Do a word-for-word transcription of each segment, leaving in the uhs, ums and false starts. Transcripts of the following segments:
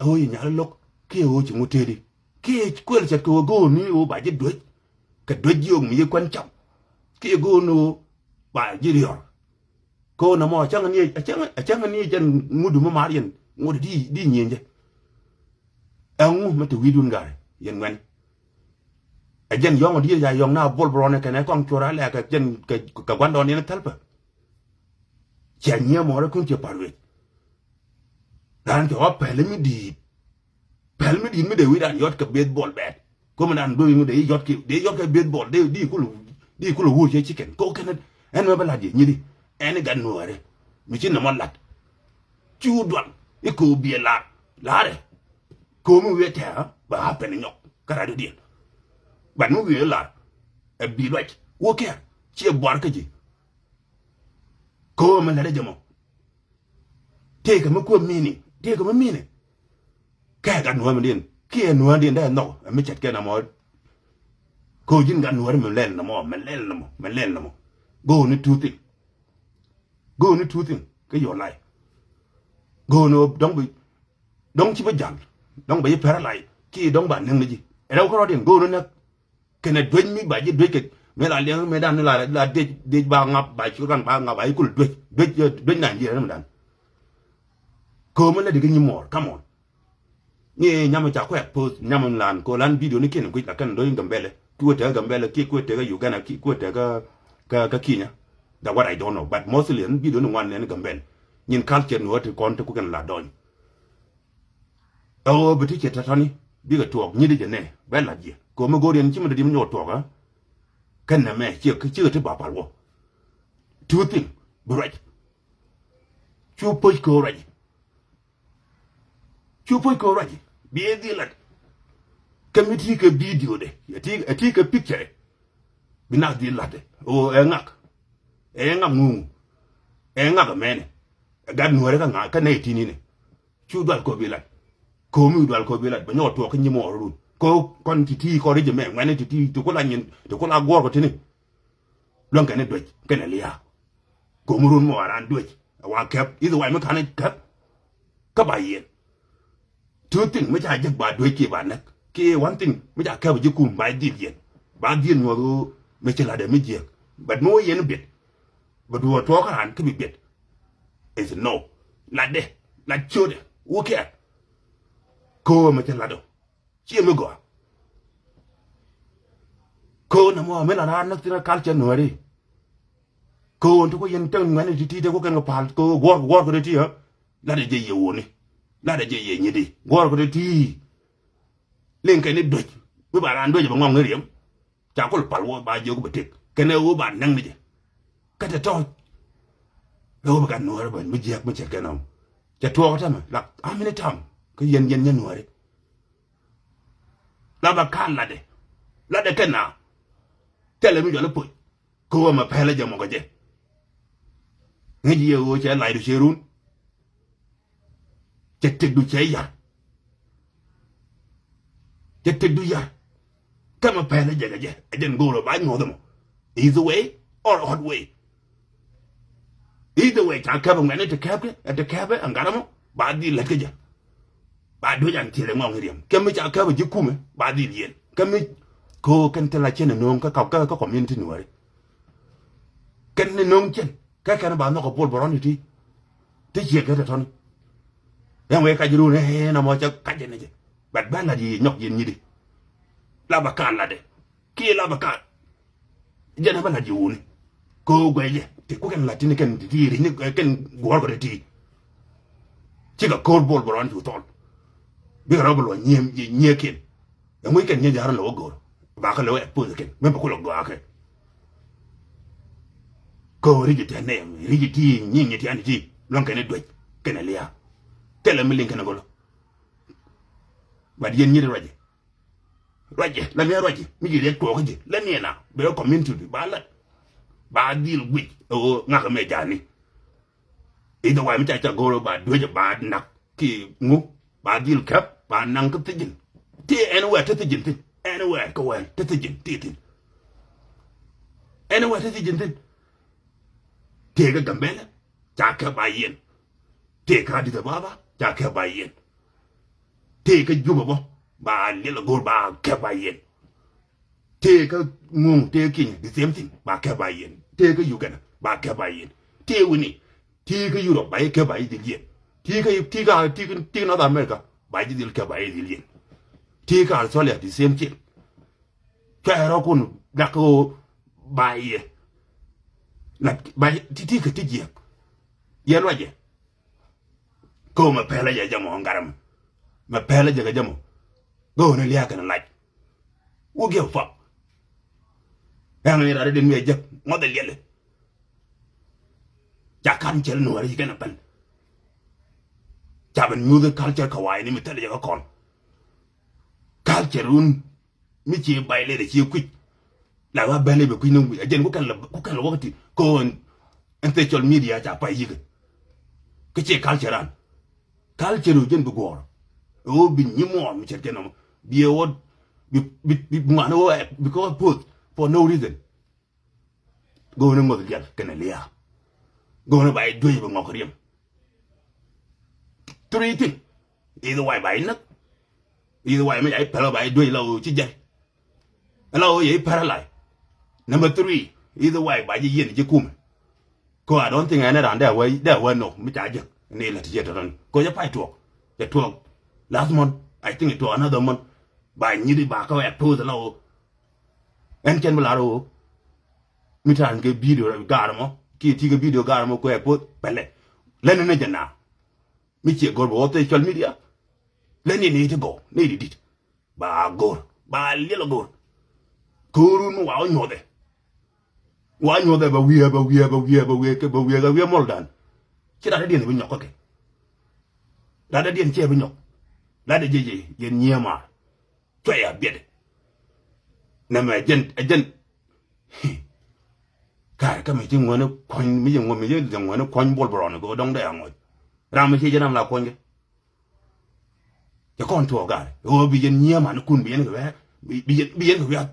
ɣöö yɛ nyal lo̱k kiɛ ɣöö ci ŋut tëëdi kiɛ kuël cɛt kɛ ɣöö go̱o̱r ni ɣöö ba ji̱ duec. Kɛ duec jiök mi yi kuan cam kiɛ go̱o̱r ni ɣöö ba ji̱ riɔr. Kɛ ɣöö nɔmɔ a cäŋ ni a cäŋ ni jɛn ŋut mi mar yɛn ŋut di di nyieny jɛ. Ɛŋu mi te wi̱i̱dun gari yɛn ŋuɛn. Ɛ jɛn yɔ̱ŋ diet ya yɔ̱ŋ na bol brɔni kɛnɛ kɔŋ cuɔr alɛ kɛ jɛn kɛ guandɔn yɛn thɛlpɛ. Cia nyiee mɔrɛ kun cie par wec. Ran cɛ wä pɛl mi di̱i̱t. Pɛl mi di̱i̱t mi dee wi̱i̱ ran yɔt kɛ baseball bat. Komi dan do̱i mi dee yɔt kɛ dee yɔt kɛ baseball dee di kul di kul wur cɛ chicken ko kɛnɛ. Ɛn mɛ bɛ lat yɛ nyidi ɛn igat nuɔɔrɛ mi ci nɔmɔ lat. Cu dual i̱ ko̱o̱p biɛ lar larɛ. Ko̱o̱p mi wiee tɛ̈ɛ̈ bɛ happen nyɔk kä rat i̱diɛn. But mi wiee lar ɛ bi luac wä kɛ̈ɛ̈r ciɛ buar kä ji̱. Ko̱o̱p mi lat ɛ jɛ mɔ. Tëëkɛ mi kuäär meaning tëëkɛ mi meaning. Kɛ gat nuäär mi diɛn kiɛ nuäär diɛn dee nhɔk ɛ mi cɛt kɛ nɔmɔ. Ko̱o̱p ji̱n gat nuäär mi lɛl nɔmɔ mi lɛl nɔmɔ mi lɛl nɔmɔ. Go̱o̱ni two thing. Go̱o̱ni two thing kä your life. Go̱o̱ni dɔ̱ŋ bi dɔ̱ŋ ci bä ja̱l dɔ̱ŋ bɛ yi paralyze kiɛ dɔ̱ŋ ba näk ni ji̱. Rɛw kärɔ̱diɛn go̱o̱ni näk. Kɛnɛ duec mi ba ji̱ duec kɛ mi la liɛŋ mi dan la la dec dec ba ŋap ba ci kan ba ŋap ba yi kul duec duec duec Nigeria ni mi dan. Ko̱o̱m mi lɛ di kä nyi mɔɔr come on. Ni nyam ca kuɛk post nyam lan ko lan video ni kiɛn guic la kɛn do̱c Gambɛlɛ ki wä tɛk Gambɛlɛ ki wä tɛk Uganda ki wä tɛk kä kä Kenya. That what I don't know but mostly ɛn video ni ŋuan nɛn Gambɛlɛ. Nyin culture ni wä ti kɔn ti ku kɛn la dɔny. Ɛ ɣöö bi ti cɛ tɔ̱tɔ̱ni bikɛ tuɔɔk nyit jɛ nɛ bɛ la̱t jiɛ kɛ ɣöö mi go̱o̱r yɛn ci mi dɔ̱di̱ mi nyɔk tuɔɔk ɛ. Kɛn nɛ mɛ ciɛ cikɛ ti ba pal wä. Two thing bi ruac. Cu puc kɛ ɣöö ruac. Cu puc kɛ ɣöö ruac bi ɛ dhil la̱t. Kɛ mi ti kɛ video dɛ ɛ ti kɛ picture. Bi nak dhil la̱t ɛ ɣöö ɛ ŋak. Ɛ ŋak ŋuŋ. Ɛ ŋak ɛ mɛnɛ. Ɛ gat nuäärɛ kä ŋak kä nɛy ti̱ni̱nɛ. Cu dual kɔ bi lat. Ko̱o̱mi dual kɔ bi lat bɛ nyɔk tuɔɔk kä nyi mɔɔr run kɔ kɔn ti ti kɔ ri jɛ mɛ ŋuɛni ti ti ti ku la nyin ti ku la guɔr kɔ tini. Luäŋ kɛn ni duec kɛn ni liaak. Ko̱o̱mi run mɔ aran duec a wa kɛp ithi wai mi kan kɛp. Kä ba yiɛn. Two thing mi ca jek ba duec ki ba nɛk ki one thing mi ca kɛp ji̱ kum ba dhil yiɛn. Ba dhil nyuɔth mi ci lat ɛ mi jiɛk. But mi wä yɛn biet. Bɛ duɔɔr tuɔɔk kä raan kä bi biet. Is no. Latdɛ lat ciötdɛ wä kɛɛr. Köö mɛ cɛ latdɔ ciɛ mi gɔaa. Köö nɛ mɔ mi lat raan näk thin ɛ culture nuääri. Köö ti ku yɛn täŋ ŋuɛ̈ni ti ti te ku kɛn kɛ pal köö guɔ̱ɔ̱r guɔ̱ɔ̱r kɛ ti ti ɛ. Latdɛ jɛ yɛ wuni. Latdɛ jɛ yɛ nyiti guɔ̱ɔ̱r kɛ ti ti. Liŋ kɛn ni duec mi ba raan duec bɛ ŋɔŋ ni riɛm. Ca kul pal wä ba jiök bɛ tëk kɛnɛ wä ba näŋ ni jɛ. Kä te tɔ̱ ɛ wä bɛ gat nuääri bä mi jiäk mi cɛ kɛn ɔm. Cɛ tuɔɔk tämɛ la amini tam kä yɛn yɛn nyɛ nuääri. La bɛ ka̱n latdɛ latdɛ kɛn na. Thilɛ mi jɔl i̱ puc kä wä mɛ pɛlɛ jɛ mɔkɛ jɛ. Ŋäc yɛ ɣöö cɛ la̱cdu cɛ run. Cɛ tëkdu cɛ yar. Cɛ tëkdu yar. Kä mɛ pɛl ɛ jɛ kɛ jɛ ɛ jɛn go̱o̱r ɛ ba nyuɔ̱th ɛmɔ. Easy way or hard way. Either way ca kɛp ɛ ŋuɛ̈ni ti kɛpkɛ ɛ ti kɛpɛ ɛ ŋa̱t ɛmɔ ba dhil lät kä jɛ. Ba duec an thieth ɛ ŋɔŋ riɛm kɛ mi ca kɛp ɛ ji̱ kumɛ ba dhil yiɛn kɛ mi. Köö kɛn thil a cien ɛ no̱o̱ŋ kä kap kä kä community nuääri. Kɛn ni no̱o̱ŋ cien. Kä kɛn ba nhɔk kɛ bol bɛ rɔn ti ti ciek kɛ tɔtɔni. Ɛn wee kac run ɛn amɔ cɛ kac ɛn jɛ. But bä lat yi nyɔk yin nyidi. La bɛ kan latdɛ kiɛ la bɛ kan. Jɛn ɛ bä lat yi wuni. Kɛ ɣöö guɛcɛ ti ku kɛn lat tini kɛn ti ti ri̱cni kɛn guɔ̱ɔ̱r kɛ ti ti. Cikɛ ko̱r bol bɛ rɔn cu thɔl. Bikɛ rɔ bɛ luɔ nyiee nyiee kiɛn. Ɛŋu kɛn nyɛ ja̱rä lɛ wä go̱r ba kä lɛ wä expose kɛn mɛ bɛ kulɛ gɔaa kɛ. Kä ri̱c ti nɛ ri̱c ti nyi nyi ti an ti luäŋ kɛn duec kɛn lia̱a̱. Thilɛ mi liŋ kɛn gɔlɔ. But yɛn nyit ruacɛ ruacɛ la miɛ ruacɛ mi ji̱ riɛk tuɔɔk ji̱ la miɛ na bɛ community ba lat. Ba dhil guic ɛ ɣöö ŋakä mɛ ja̱a̱ni. Either way mi ca ca go̱o̱r ba duec ba nak ki ŋu ba dhil kɛp ba naŋ kä thi̱ji̱n. Ti anywhere ti thi̱ji̱n thi̱n anywhere kä wɛl ti thi̱ji̱n ti thi̱n. Anywhere ti thi̱ji̱n thi̱n. Tëëkä Gambɛlɛ ca kɛp ba yiɛn. Tëëkä Addis Ababa ca kɛp ba yiɛn. Tëë kä Jubɛ bä ba liɛl a go̱o̱r ba kɛp ba yɛn. Tëë kä Ŋuŋ, tëë kä Kenya, the same thing, ba kɛp ba yɛn. Tëë kä Uganda, ba kɛp ba yɛn. Tëë wini, tëë kä Europe, ba yɛ kɛp ba yɛ dhil yɛn. Tëë kä, tëë kä, tëë kä, tëë kä North America, ba yɛ dhil kɛp ba yɛ dhil yɛn. Tëë kä Australia, the same thing. Cuɛ rɔ kun dak ɣöö ba yɛ. Lat ba yɛ ti ti kɛ ti jiɛk. Yɛ luacɛ. Kä mɛ pɛlɛ jɛ jɛ mɔ ŋaram. Mɛ pɛlɛ jɛ kɛ jɛ mɔ. Go̱o̱n lia̱a̱ kɛn lac. Who give a fuck? Ɛŋ ni rat din mi ɛ jek ŋɔth ɛ liɛlɛ. Ca kan cɛl nuɔri kɛn a pɛl. Ca ben nyuuth culture kɛ wa̱i̱ ni mi thil jɛ kɛ kɔn. Culture run mi ci bay lɛ ci kui̱c. La wa bɛl i̱ bɛ kui̱ ni wi̱c a jɛn ku kɛn la, ku kɛn la wakati ko ɛn, ɛn social media ca pay yikɛ. Kä ci culture an. Culture wu jɛn bi guɔ̱ɔ̱r. Ɣöö bi nyi muɔɔr mi cɛt kɛn ɔmɔ bi ɛ wä bi, bi, bi ŋuan ɣöö ɛ bi kɛ wä post for no reason. Go̱o̱nɛ ŋuɔth lial kɛnɛ lia̱a̱. Go̱o̱nɛ ba i̱ duec bɛ ŋɔk riɛm. Three thing. Either way ba i̱ näk. Either way mi ca i̱ pɛl ba i̱ duec la ɣöö ci jɛl. La ɣöö yɛ i̱ paralyze. Number three. Either way ba ji̱ yiɛn ji̱ kumɛ. Ko I don't think ɛn ran dee wee, dee wee nɔ mi ca jek ni la ti jɛ tɔtɔn ko jɛ pay tuɔk. Jɛ tuɔk last month, I think it was another month. Ba nyit ba kä wee post la ɣöö ɛn cɛn bi lar ɣöö mi ta̱a̱n kɛ video gaar mɔ kiɛ ti kɛ video gaar mɔ kuɛ post pɛlɛ. Lɛn ni jɛ na mi ciɛ go̱r bɛ wä social media. Lɛn ni ni ti gɔw ni ti dit. Ba go̱r ba liɛl go̱r. Ko̱run mi wa wä nyuɔthɛ. Wa nyuɔthɛ bɛ wiee bɛ wiee bɛ wiee bɛ wiee kɛ bɛ wiee kɛ wiee mɔl dan. Ci rat diɛn bi nyɔk kä kɛ. Rat diɛn ciɛ bi nyɔk. Rat jɛ jɛ yɛn nyiee maar. Cuɛ ya biɛt. Nɛ mɛ jɛn ɛ jɛn. Ka̱r kä mi ci ŋuäni kuɔ̱ny mi ci ŋuäni mi ci ŋuäni kuɔ̱ny bol bɔrɔni kɛ dɔ̱ŋ dee aŋɔc. Ram mi ci jɛ ram la kuɔ̱ny kɛ. Cɛ kɔn tuɔɔk ga̱r ɣöö bi yɛn nyiee mani kun bi yɛn kɛ wɛ̈ɛ̈ bi yɛn bi yɛn kɛ wɛ̈ɛ̈.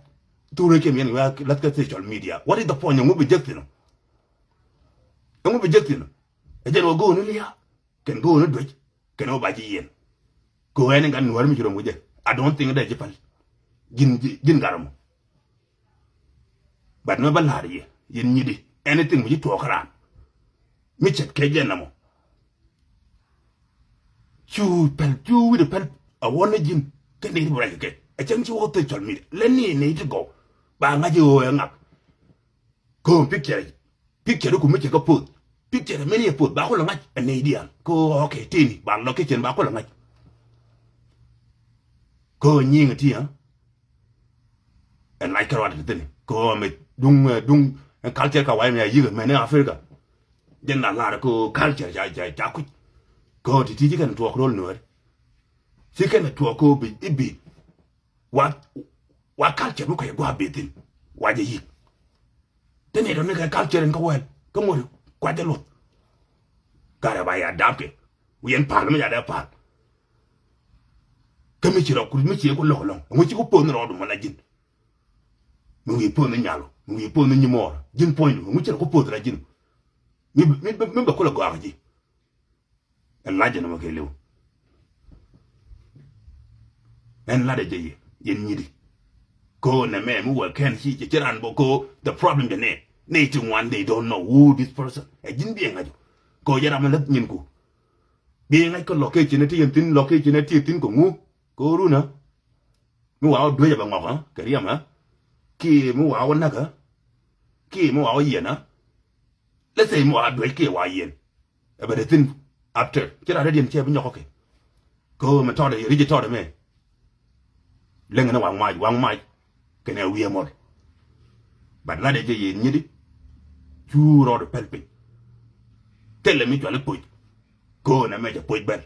Thurɛ kiɛm yɛn kɛ wɛ̈ɛ̈ lath kɛ social media. What is the point? Ɛŋu bi jek thin ɔ? Ɛŋu bi jek thin ɔ? Ɛ jɛn wä go̱o̱ni lia̱a̱ kɛn go̱o̱ni duec kɛn wä ba ji̱ yiɛn. Kɛ wä ɛn in gat nuäär mi ci röm kɛ jɛ. I don't think dee ji̱ päl. Ji̱n ji̱n gat röm. But mi bä la̱r yɛ yɛn nyit di anything mi ci tuɔɔk kä raan. Mi ce̱tkɛ jɛ nɔmɔ. Cu pɛl cu wi̱dɛ pɛl a wä ni ji̱n kɛ ni ti bi ruac kɛ kɛ a cäŋ ci wä kä social media lɛ ni ni ti gɔw. Ba ŋa̱c i̱ ɣöö ɛ ŋak. Ko̱o̱m picture picture ku mi cɛ kä poth. Picture mi ni ɛ poth ba kulɛ ŋa̱c ɛ nɛy diaal ko. Okay tini ba location ba kulɛ ŋa̱c. Ko nyiŋ ti ɛ ɛn lac kärɔa ti thi̱n ko mɛ duŋ duŋ ɛn culture ka wa̱i̱ mɛ a yi̱k mɛ ni Africa. Jɛn la lar ko culture ca ca ca kuc. Ko ti ti ci kɛn tuɔɔk ro̱l nuɔ̱ɔ̱ri. Ci kɛn tuɔɔk ko bi i̱ bi wa wa culture mi kɔc gua̱a̱ bi thi̱n wa jɛ yi̱k. Te ni dɔ̱ni kɛ culture in kä wɛl kä ŋot kuac jɛ luɔth. Karɛ ba ya dap kɛ wi̱i̱ ɛn pa̱a̱l mi ya dee pa̱a̱l. Kä mi ci rɔ ku mi ci ku lo̱k lɔ̱ŋ ɛŋu ci ku poth ni rɔɔdu mɔ la ji̱n. Mi wi̱i̱ poth ni nyal mi wi̱i̱ poth ni nyimɔɔr ji̱n puɔ̱nydu ɛŋu ci rɔ ku poth la ji̱n. Mi mi mi bɛ kulɛ gɔaa kɛ ji̱. Ɛn la̱t jɛ nɔmɔ kɛ liw. Ɛn la̱t jɛ yɛ yɛn nyiti. Ko nɛ mɛ mi wä kɛn ci ci ci ran bɔ ko the problem jɛ nɛ. Nɛ ti ŋuan they don't know who this person. Ɛ ji̱n bi ɛ ŋa̱c. Ko jɛ ram lät nyin ku. Bi ɛ ŋa̱c kɛ location ti yɛn thin location ti thin ko ŋu. Ko runa. Mi wa wä duec ɛ bɛ ŋɔk ɛ kɛ riɛm ɛ. Ki mi wa wä näk ɛ. Ki mi wa wä yiɛn ɛ. Let's say mi wa duec ki wa yiɛn. Ɛ bɛ de thin after ci ran rɛdiɛn cɛ bi nyɔk kɛ. Ko mɛ tɔt ɛ rici tɔt ɛ mɛ. Leŋ ni waŋ mac waŋ mac. Kɛnɛ wi̱i̱ ɛmɔl. But lat ɛ jɛ yɛ nyiti. Cu rɔɔd pɛl piny. Thilɛ mi cuali poc. Ko nɛ mɛ cɛ poc bɛl.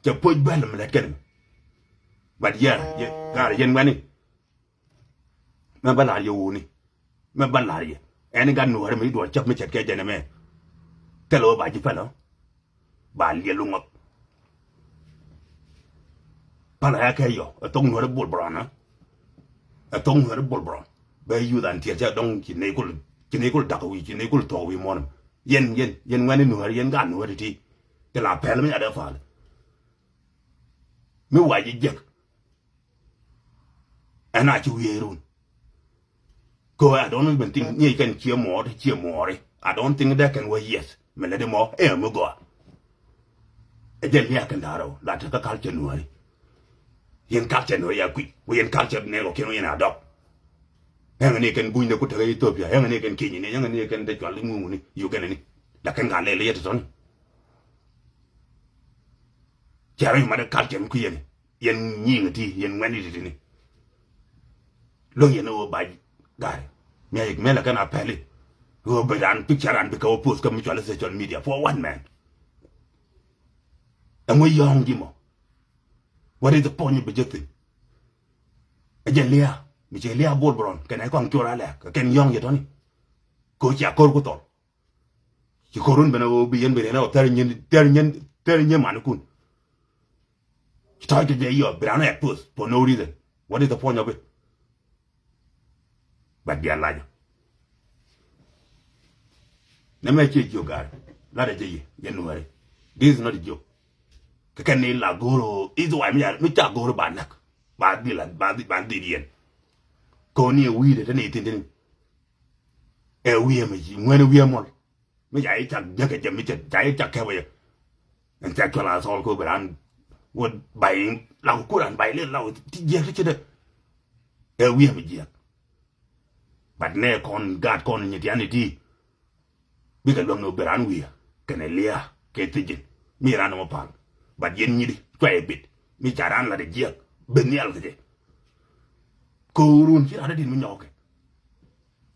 Cɛ poc bɛl mi lɛt kɛnɛ mɛ. But yɛ yɛ gaar yɛn wɛni. Mɛ bä la̱r yɛ wuni. Mɛ bä la̱r yɛ ɛn gat nuɔ̱ɔ̱ri mi duɔl cäp mi cɛt kɛ jɛn ɛmɛ. Thilɛ wä ba ji̱ pälä. Ba liɛl wä ŋɔth. Pälä ya kɛ yɔ ɛ thok nuɔ̱ɔ̱ri bol brɔn ɛ. Ɛ thok nuɔ̱ɔ̱ri bol brɔn bɛ yuth an tiɛt cɛ dɔŋ ci nɛy kul ci nɛy kul da̱k wi̱i̱ ci nɛy kul thuɔk wi̱i̱ muɔ̱ɔ̱n. Yɛn yɛn yɛn ŋuɛ̈ni nuɔ̱ɔ̱ri yɛn gat nuɔ̱ɔ̱ri ti. Ti la pɛl mi yadɛ pal. Mi wac ji̱ jiäk. Ɛn a ci wiee run. Kɛ ɣöö I don't even think ni kɛn ciɛ mɔɔr, ciɛ mɔɔri. I don't think dee kɛn wä yes. Mi lɛ di mɔ, ɛ mi gɔaa. Ɛ jɛ liak kɛn da̱rɛ wä, la tekɛ culture Nuääri. Yɛn culture Nuääri ya kui̱, wä yɛn culture nɛɛk ɔ kiɛn wä yɛn a dɔk. Ɛŋɛ ni kɛn Gunyni ku tekɛ Ethiopia, ɛŋɛ ni kɛn Kenyani, ɛŋɛ ni kɛn dee cual iŋuŋuni, Ugandani. La kɛn ka lɛl yɛ tɔtɔni. Cɛ rɔ yɛ mat ɛ culture ni kui̱ yɛn. Yɛn nyiŋ ti, yɛn ŋuɛ̈tni ti tini. Lo̱ŋ yɛn ɣöö ba ga̱ri. Mi a yik mɛl ɛ kɛn a pɛli. Ɣöö bɛ raan picture raan bikɛ wä post kä mi cuali social media for one man. Ɛŋu yɔ̱ɔ̱ŋ ji̱ mɔ? What is the point of the thing? Ɛ jɛ lia̱a̱, mi cɛ lia̱a̱ Bol Bron kɛn ɛ kɔaŋ cor alɛ kɛ kɛn yɔ̱ɔ̱ŋ yɛ tɔ̱ni. Kɛ ɣöö cia ko̱r ku thɔl. Ci ko̱r wun ben a ɣöö bi yɛn bi riɛn a ɣöö thɛr nyin, thɛr nyin, thɛr nyin manikun. Ci tɔ̱ɔ̱c kɛ jɛ yɔ bi raan ɛ post for no reason. What is the point of it? But bia lajɔ. Nɛ mɛ ciɛ jiök ga̱r. Lat ɛ jɛ yɛ, yɛ Nuääri. This is not a joke. Kɛ kɛn ni la go̱o̱r ɣöö is why mi ca, mi ca go̱o̱r ba näk. Ba dhil, ba dhil, ba dhil yɛn. Kɔn ni ɛ wi̱i̱dɛ te ni thi̱n thi̱n. Ɛ wi̱i̱ ɛmɛ ci ŋuɛn wi̱i̱ ɛmɔl. Mi ca i̱ cak jiäk ɛ jɛ mi cɛ ca i̱ cak kɛpɛ jɛ. Ɛn sexual assault kɛ wä bi raan wä bay la ku kuran bay lel la wä ti jiäk ti cɛ dɛ. Ɛ wi̱i̱ mi jiäk. But nɛ kɔn gaat kɔn nyɛ tiani ti. Bikɛ luäŋ ni wä bi raan wi̱i̱ kɛnɛ lia̱a̱ kɛ thi̱ji̱n mi raan mɔ pal. But yɛn nyidi cua yɛ bit mi ca raan lat ɛ jiäk ben nhial kɛ jɛ. Ko̱o̱run ci raan ɛ dit mi nyɔɔkɛ.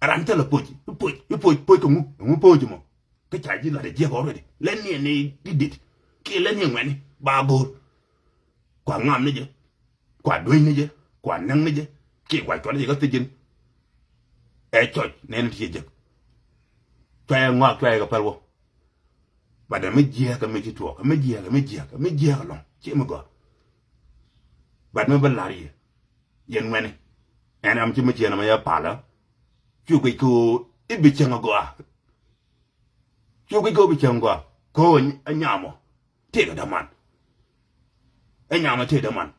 Ran thilɛ poc, i̱ poc, i̱ poc, poc kɛ ŋu, ŋu poc mɔ. Kä ca ji̱ lat ɛ jiɛk already. Lɛn ni ɛn ni dit dit. Kiɛ lɛn ni ɛ ŋuɛni ba go̱o̱r. Kua ŋam ni jɛ. Kua dueny ni jɛ. Kua näk ni jɛ. Kiɛ kua cual ni jɛ kä thi̱ji̱n. Ɛ cɔc nɛn ti cɛ jek. Cua yɛ ŋɔak cua yɛ kɛ päl wä. Bat ɛ mi jiɛk ɛ mi ci tuɔɔk ɛ mi jiɛk ɛ mi jiɛk ɛ mi jiɛk ɛlɔ̱ŋ. Ciɛ mi gɔaa. Bat mi bi lar yɛ. Yɛn ŋuɛni. Ɛn ram ci mi ciɛn ɛmɛ yɛ palä. Cu guic kɛ ɣöö i̱ bi cieŋ agɔaa. Cu guic kɛ ɣöö bi cieŋ agɔaa. Kɛ ɣöö ɛ nyamɔ tëëkɛ däman. Ɛ nyamɔ tëëkɛ däman.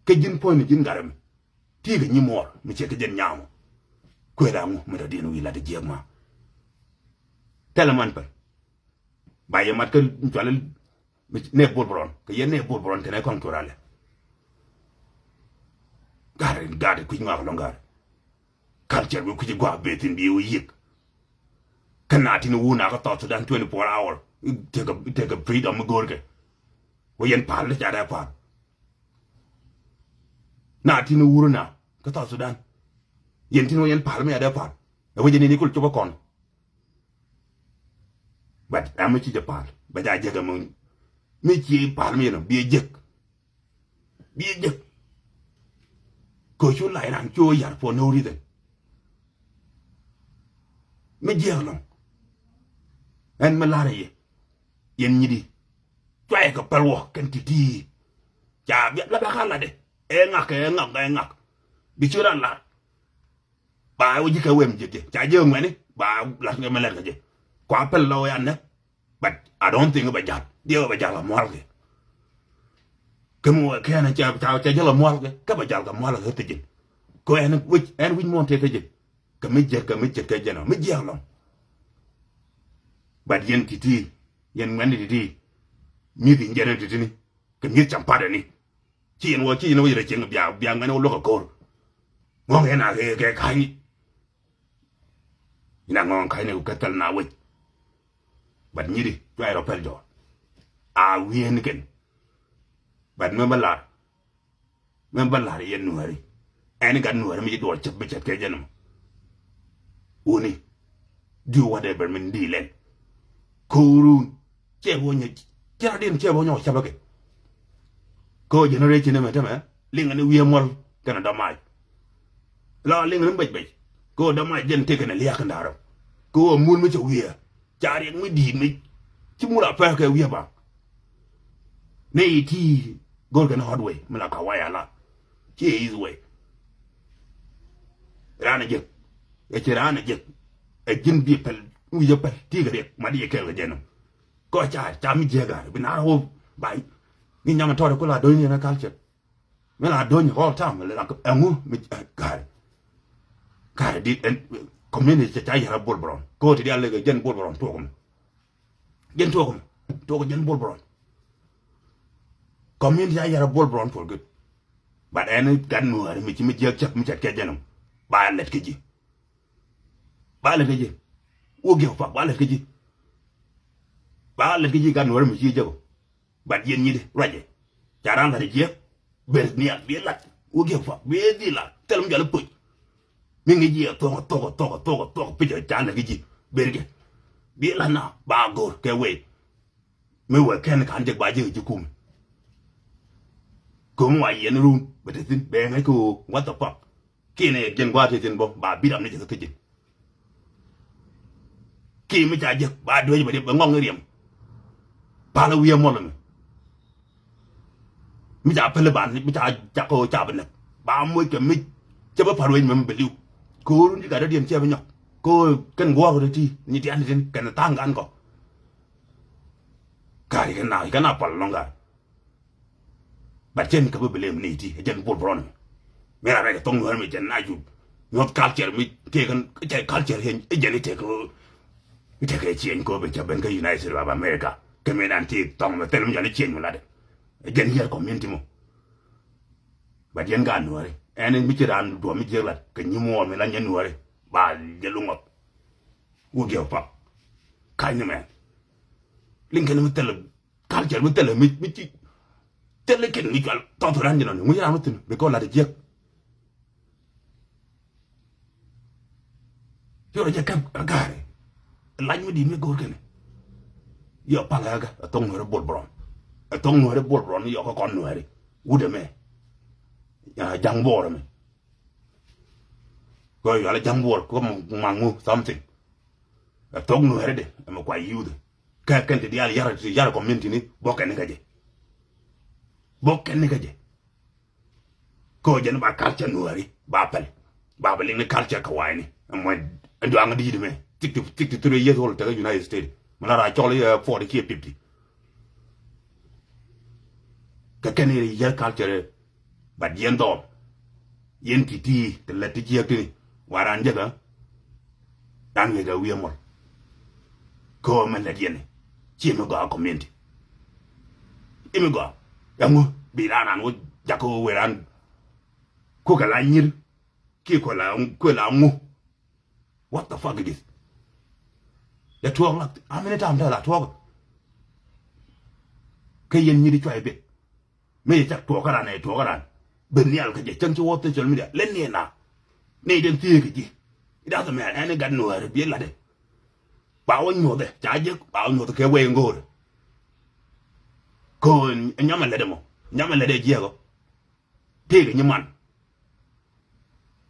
Kä ji̱n puɔ̱nyni ji̱n gat ɛmɛ. Tëëkɛ nyi muɔɔr mi ciɛ kä jɛn nyamɔ. Kuël aŋu mi dɔ̱diɛn wi̱i̱ lat ɛ jiɛk ma. Thilɛ man pɛl. Ba yɛ mat kä cuali nɛ Bol Bron kɛ yɛ nɛ Bol Bron kɛnɛ kɔn cural. Gari gari kui̱c ŋɔak lɔŋ gari. Culture bi kui̱c gua̱a̱ bethin bi wä yiëk. Kä na tin wun a kä South Sudan twenty four hour. Tekɛ tekɛ freedom mi go̱o̱rkɛ. Wä yɛn pal ni ca dee pal. Na tin wur na kä South Sudan. Yɛn tin wä yɛn pal mi ca dee pal. Ɛ wä jɛ ni ni kul copä kɔn. But ɛmɛ ci jɛ pal bɛ ja jek ɛmɛ. Mi ci pal mi yɛn bi jek. Bi jek. Kɛ cu la iran cu yar for no reason. Mi jiɛk lɔŋ. Ɛn mi lar yɛ yɛn nyidi. Cuayɛ kɛ pɛl wä kɛn ti̱ti̱. Ca bia la bia ka latdɛ. Ɛ ŋak ɛ ŋak ɛ ŋak. Bi ci ran lar. Ba wä ji̱ kɛ wem ji̱ ji̱ ca ji̱ ŋuɛni ba lat kɛ mɛ lɛt kɛ ji̱. Kua pɛl lɔ ya nɛ. But I don't think bɛ jal diɛ bɛ jal kɛ mual kɛ. Kɛ mu kɛ ɛn ca ca ca jal kɛ mual kɛ kɛ bɛ jal kɛ mual kɛ thi̱ji̱n. Kɛ ɛn wi̱c ɛn wi̱c muɔn tëë thi̱ji̱n. Kɛ mi jiɛt kɛ mi jiɛt kɛ jɛn ɔ mi jiɛk lɔŋ. But yɛn ti̱ti̱ yɛn ŋuɛni ti̱ti̱. Mi̱th in jɛn ti̱ti̱ni kɛ mi̱th cam patdɛ ni. Ci yɛn wä ci yɛn wä yɛn rɛ cieŋ bia bia ŋuɛn wä luɔk a ko̱r. Ŋɔŋ yɛn a kɛ kɛ ka̱ny. Yɛn a ŋɔŋ ka̱ny ni kɛ thɛl na wec. But nyiri cuay rɔ pɛl jɔɔr. A wi̱i̱n kɛn. But mɛ bä lar mɛ bä lar yɛn nuääri. Ɛn gat nuääri mi ci duɔl cɛp mi cɛt kɛ jɛn mɔ. Wuni. Do whatever min di lɛl. Ko̱o̱run. Cɛ bä nyɛ cɛ rɔ din cɛ bä nyɛ wä cɛpä kɛ. Kɛ generation mɛ tämɛ liŋ ni wi̱i̱ muɔl kɛnɛ dɔmac. La liŋ ni bɛc bɛc kɛ dɔmac jɛn tëk kɛnɛ liak kɛn da̱rä. Kɛ mun mi cɛ wi̱i̱ ca riɛk mi di̱i̱t mi ci mul a pɛr kɛ wi̱i̱ baŋ. Ni iti go̱r kɛnɛ hot way mi la ka way a la. Ci easy way. Raan a jek ɛ ci raan a jek. Ɛ ji̱n bi pɛl wi̱i̱ jɛ pɛl ti kɛ riɛk ma di jɛ kɛl kɛ jɛn. Kɔ ca ca mi jiɛk a bi naar wop ba. Ni nyam tɔɔrɛ kula do̱ny ni na culture. Mi la do̱ny all time, la ɛŋu mi, eh, gari. Gari di, eh, community ca yɛrɛ Bol Bron. Ko ti di alɛ kɛ jɛn Bol Bron tuɔk mi. Jɛn tuɔk mi. Tuɔk jɛn Bol Bron. Community ca yɛrɛ Bol Bron for good. But ɛn gat Nuääri mi ci mi jiɛk cak mi cat kɛ jɛn. Ba lɛt kɛ ji̱. Ba lɛt kɛ ji̱. Who give a fuck, ba lɛt kɛ ji̱. Ba lɛt kɛ ji̱ gat Nuääri mi ci jɛk. But yɛn nyit ruacɛ. Ca ran lat jiɛk. Ber nhial bi lat. Who give a fuck, bi dhi lat. Thil mi jɔl ipuc. Mi ŋi̱c yɛ thok, thok, thok, thok, thok, pic ca lɛ ki ji̱. Ber kɛ. Bi lat na ba go̱r kɛ wei. Mi wee kɛn kan jek ba jek ji̱ kum. Kum wa yɛn run bɛ te thin bɛ ŋäc kɛ ɣöö, what the fuck. Kiɛ ni jɛn gua̱a̱th ti thi̱n bä ba bi̱t ram ni jɛ kä thi̱n. Kiɛ mi ca jek ba duec bɛ ŋɔŋ ni riɛm. Pal wi̱i̱ muɔl mi. Mi ca päl ban mi ca cak kä ca bi näk ba moc kɛ mi. Cɛ bä pal wec mɛ mi bi li̱w. Ko̱o̱r ni gat dɔ̱diɛn cɛ bi nyɔk. Ko̱o̱r kɛn guɔ̱ɔ̱r ti ni tian tin kɛn tha̱a̱ŋ gan kɔ. Gari kɛ na kɛ na pal lɔŋ gari. But cɛn kä bi bi lem ni ti ɛ jɛn Bol Bron mi. Mi ra rɛk thɔŋ Nuäär mi jɛn na ju. Nyuɔth culture mi tëëk kɛn cɛ culture yɛn ɛ jɛn itek. Itek ɛ ciɛny ko bi cɛ ben kä United States of America. Kɛ mi nan ti thɔŋ mi thil mi jɔl i̱ ciɛny mi lat. Ɛ jɛn yɛr community mɔ. But yɛn gat Nuääri ɛn mi ci raan duɔ̱ɔ̱m mi jiäk lat kɛ nyi muɔɔr mi la nyɛ Nuääri. Ba jɛ luŋɔth. Who give a fuck. Ka̱ny ni mɛn. Liŋ kɛn mi thil. Culture mi thilɛ mi, mi ci thilɛ kɛn mi cual thɔth ran ji̱ nɔni ŋuc ram mi thin because lat jiäk. Piɔr jɛ kɛp agari. Lac mi di̱t mi go̱o̱r kɛn. Yɔ pal aga a thok Nuääri Bol Bron. A thok Nuääri Bol Bron mi yɔ kä kɔn Nuääri. Wut ɛmɛ. Jaŋ buɔɔr ɛmɛ. Kɔ yual jaŋ buɔɔr kɔ maŋ ŋu something. A thok Nuääri de ɛmɛ kua youth. Kɛ kɛn ti diaal yar ti yar community ni bok kɛn ni kä jɛ. Bok kɛn ni kä jɛ. Kɛ ɣöö jɛn ba culture Nuääri ba pɛl. Ba bɛ liŋ ni culture kɛ wa̱i̱ni. Ɛmɔ ɛn duaŋ di̱i̱t mɛ sixty, sixty three years old tekɛ United States. Mɛ la ra cɔl i̱ forty kiɛ fifty. Kɛ kɛn i̱ yar culture. But yɛn dhɔɔl. Yɛn ti̱ti̱ ti lät ti jiäk tini. Wa ran jäkä. Ran wekɛ wi̱i̱ mɔl. Kɛ ɣöö mɛ lät yɛn. Ci mi gɔaa community. Imi gɔaa. Ɛŋu bi ran ran wä jakä wä wee ran. Kukɛ la nyir. Ki kuɛ la kuɛ la ŋu. What the fuck is this? Dɛ tuɔɔk la how many times dɛ la tuɔɔk. Kä yɛn nyiri cuay bit. Mi yɛ cak tuɔɔk kä ran ɛ tuɔɔk kä ran. Bɛ nhial kä jɛ cäŋ ci wä social media lɛ ni na. Ni den thiee kä ji̱. It doesn't matter ɛn gat Nuääri bi latdɛ. Ba wä nyuɔthɛ ca jek ba wä nyuɔthɛ kɛ wee ŋo̱o̱rɛ. Ko̱o̱n nyamɛ lɛtdɛ mɔ nyamɛ lɛtdɛ jiɛkɔ. Tëëkɛ nyi man.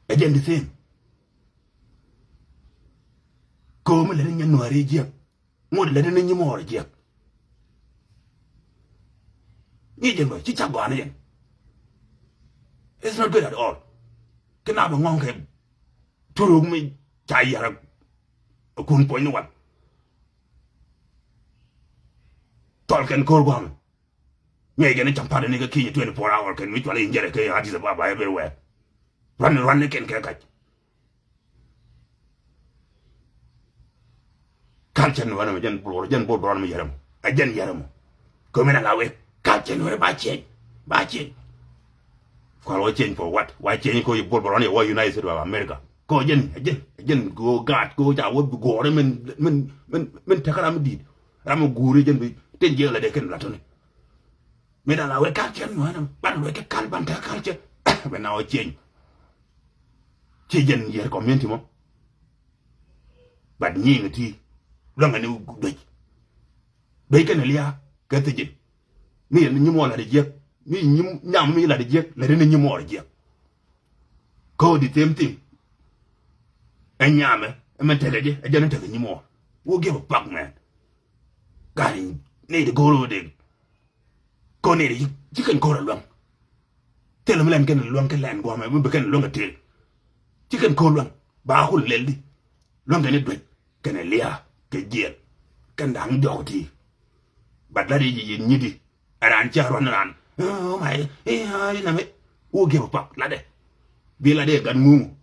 Ɛ jɛn the same. Ko̱o̱m lɛ ni nyɛ Nuääri jiɛk. Ŋot lɛ ni nyi mɔɔr jiɛk. Ni jɛn bä ci cak gɔaa ni jɛn. It's not good at all. Kɛ na bɛ ŋɔŋ kɛ turuk mi ca yɛrɛ. Kun puɔ̱ny ni wan. Thɔl kɛn ko̱r gua̱a̱mɛ. Ŋiɛc kɛn i̱ cam pa̱t ni kä ki̱ny twenty four hour kɛn mi cual in jɛrɛ kɛ Addis Ababa everywhere. Ruan ruan ni kɛn kɛ kac. Culture ni wan mɛ jɛn Bol jɛn Bol Bron mɛ yɛrɛ mɔ. Ɛ jɛn yɛrɛ mɔ. Kɛ mi na la wek culture ni wan ba change ba change. Kual wa change for what? Wa change ko Bol Bron yɛ wa United States of America. Ko jɛn jɛn jɛn go gat ko ca wä bi gɔɔri min min min min tekɛ ram dit. Ram guuri jɛn bi tin jiɛ la de ken la tuni. Mi da la wɛ culture mi wana ban wɛ ke kal ban tekɛ culture. Bɛ na wa change. Ci jɛn yɛr community mɔ. But nyiŋ ti luaŋ ni duec. Duec kɛn lia kɛ thijin. Mi yɛn nyim wɔ lat jiɛk mi nyim nyam mi lat jiɛk lat ni nyim wɔ jiɛk. Ko the same thing. Ɛ nyamɛ ɛ mɛn tekɛ jɛ ɛ jɛn tekɛ nyim wɔ. Who give a fuck man. Gari ni di goro de. Ko ni di ci kɛn koro luaŋ. Thil mi lɛn kɛn luaŋ kɛ lɛn guamɛ mi bi kɛn luaŋ kɛ til. Ci kɛn koro luaŋ ba kul lɛl di. Luaŋ kɛn duec kɛn lia kɛ jiɛl. Kɛn daŋ jɔk ti. But la di yi nyiti. Ɛ ran cia ruan ran. Oh my, eh, ah, di na mi. Who give a fuck? Latdɛ. Bi latdɛ gat ŋuŋ.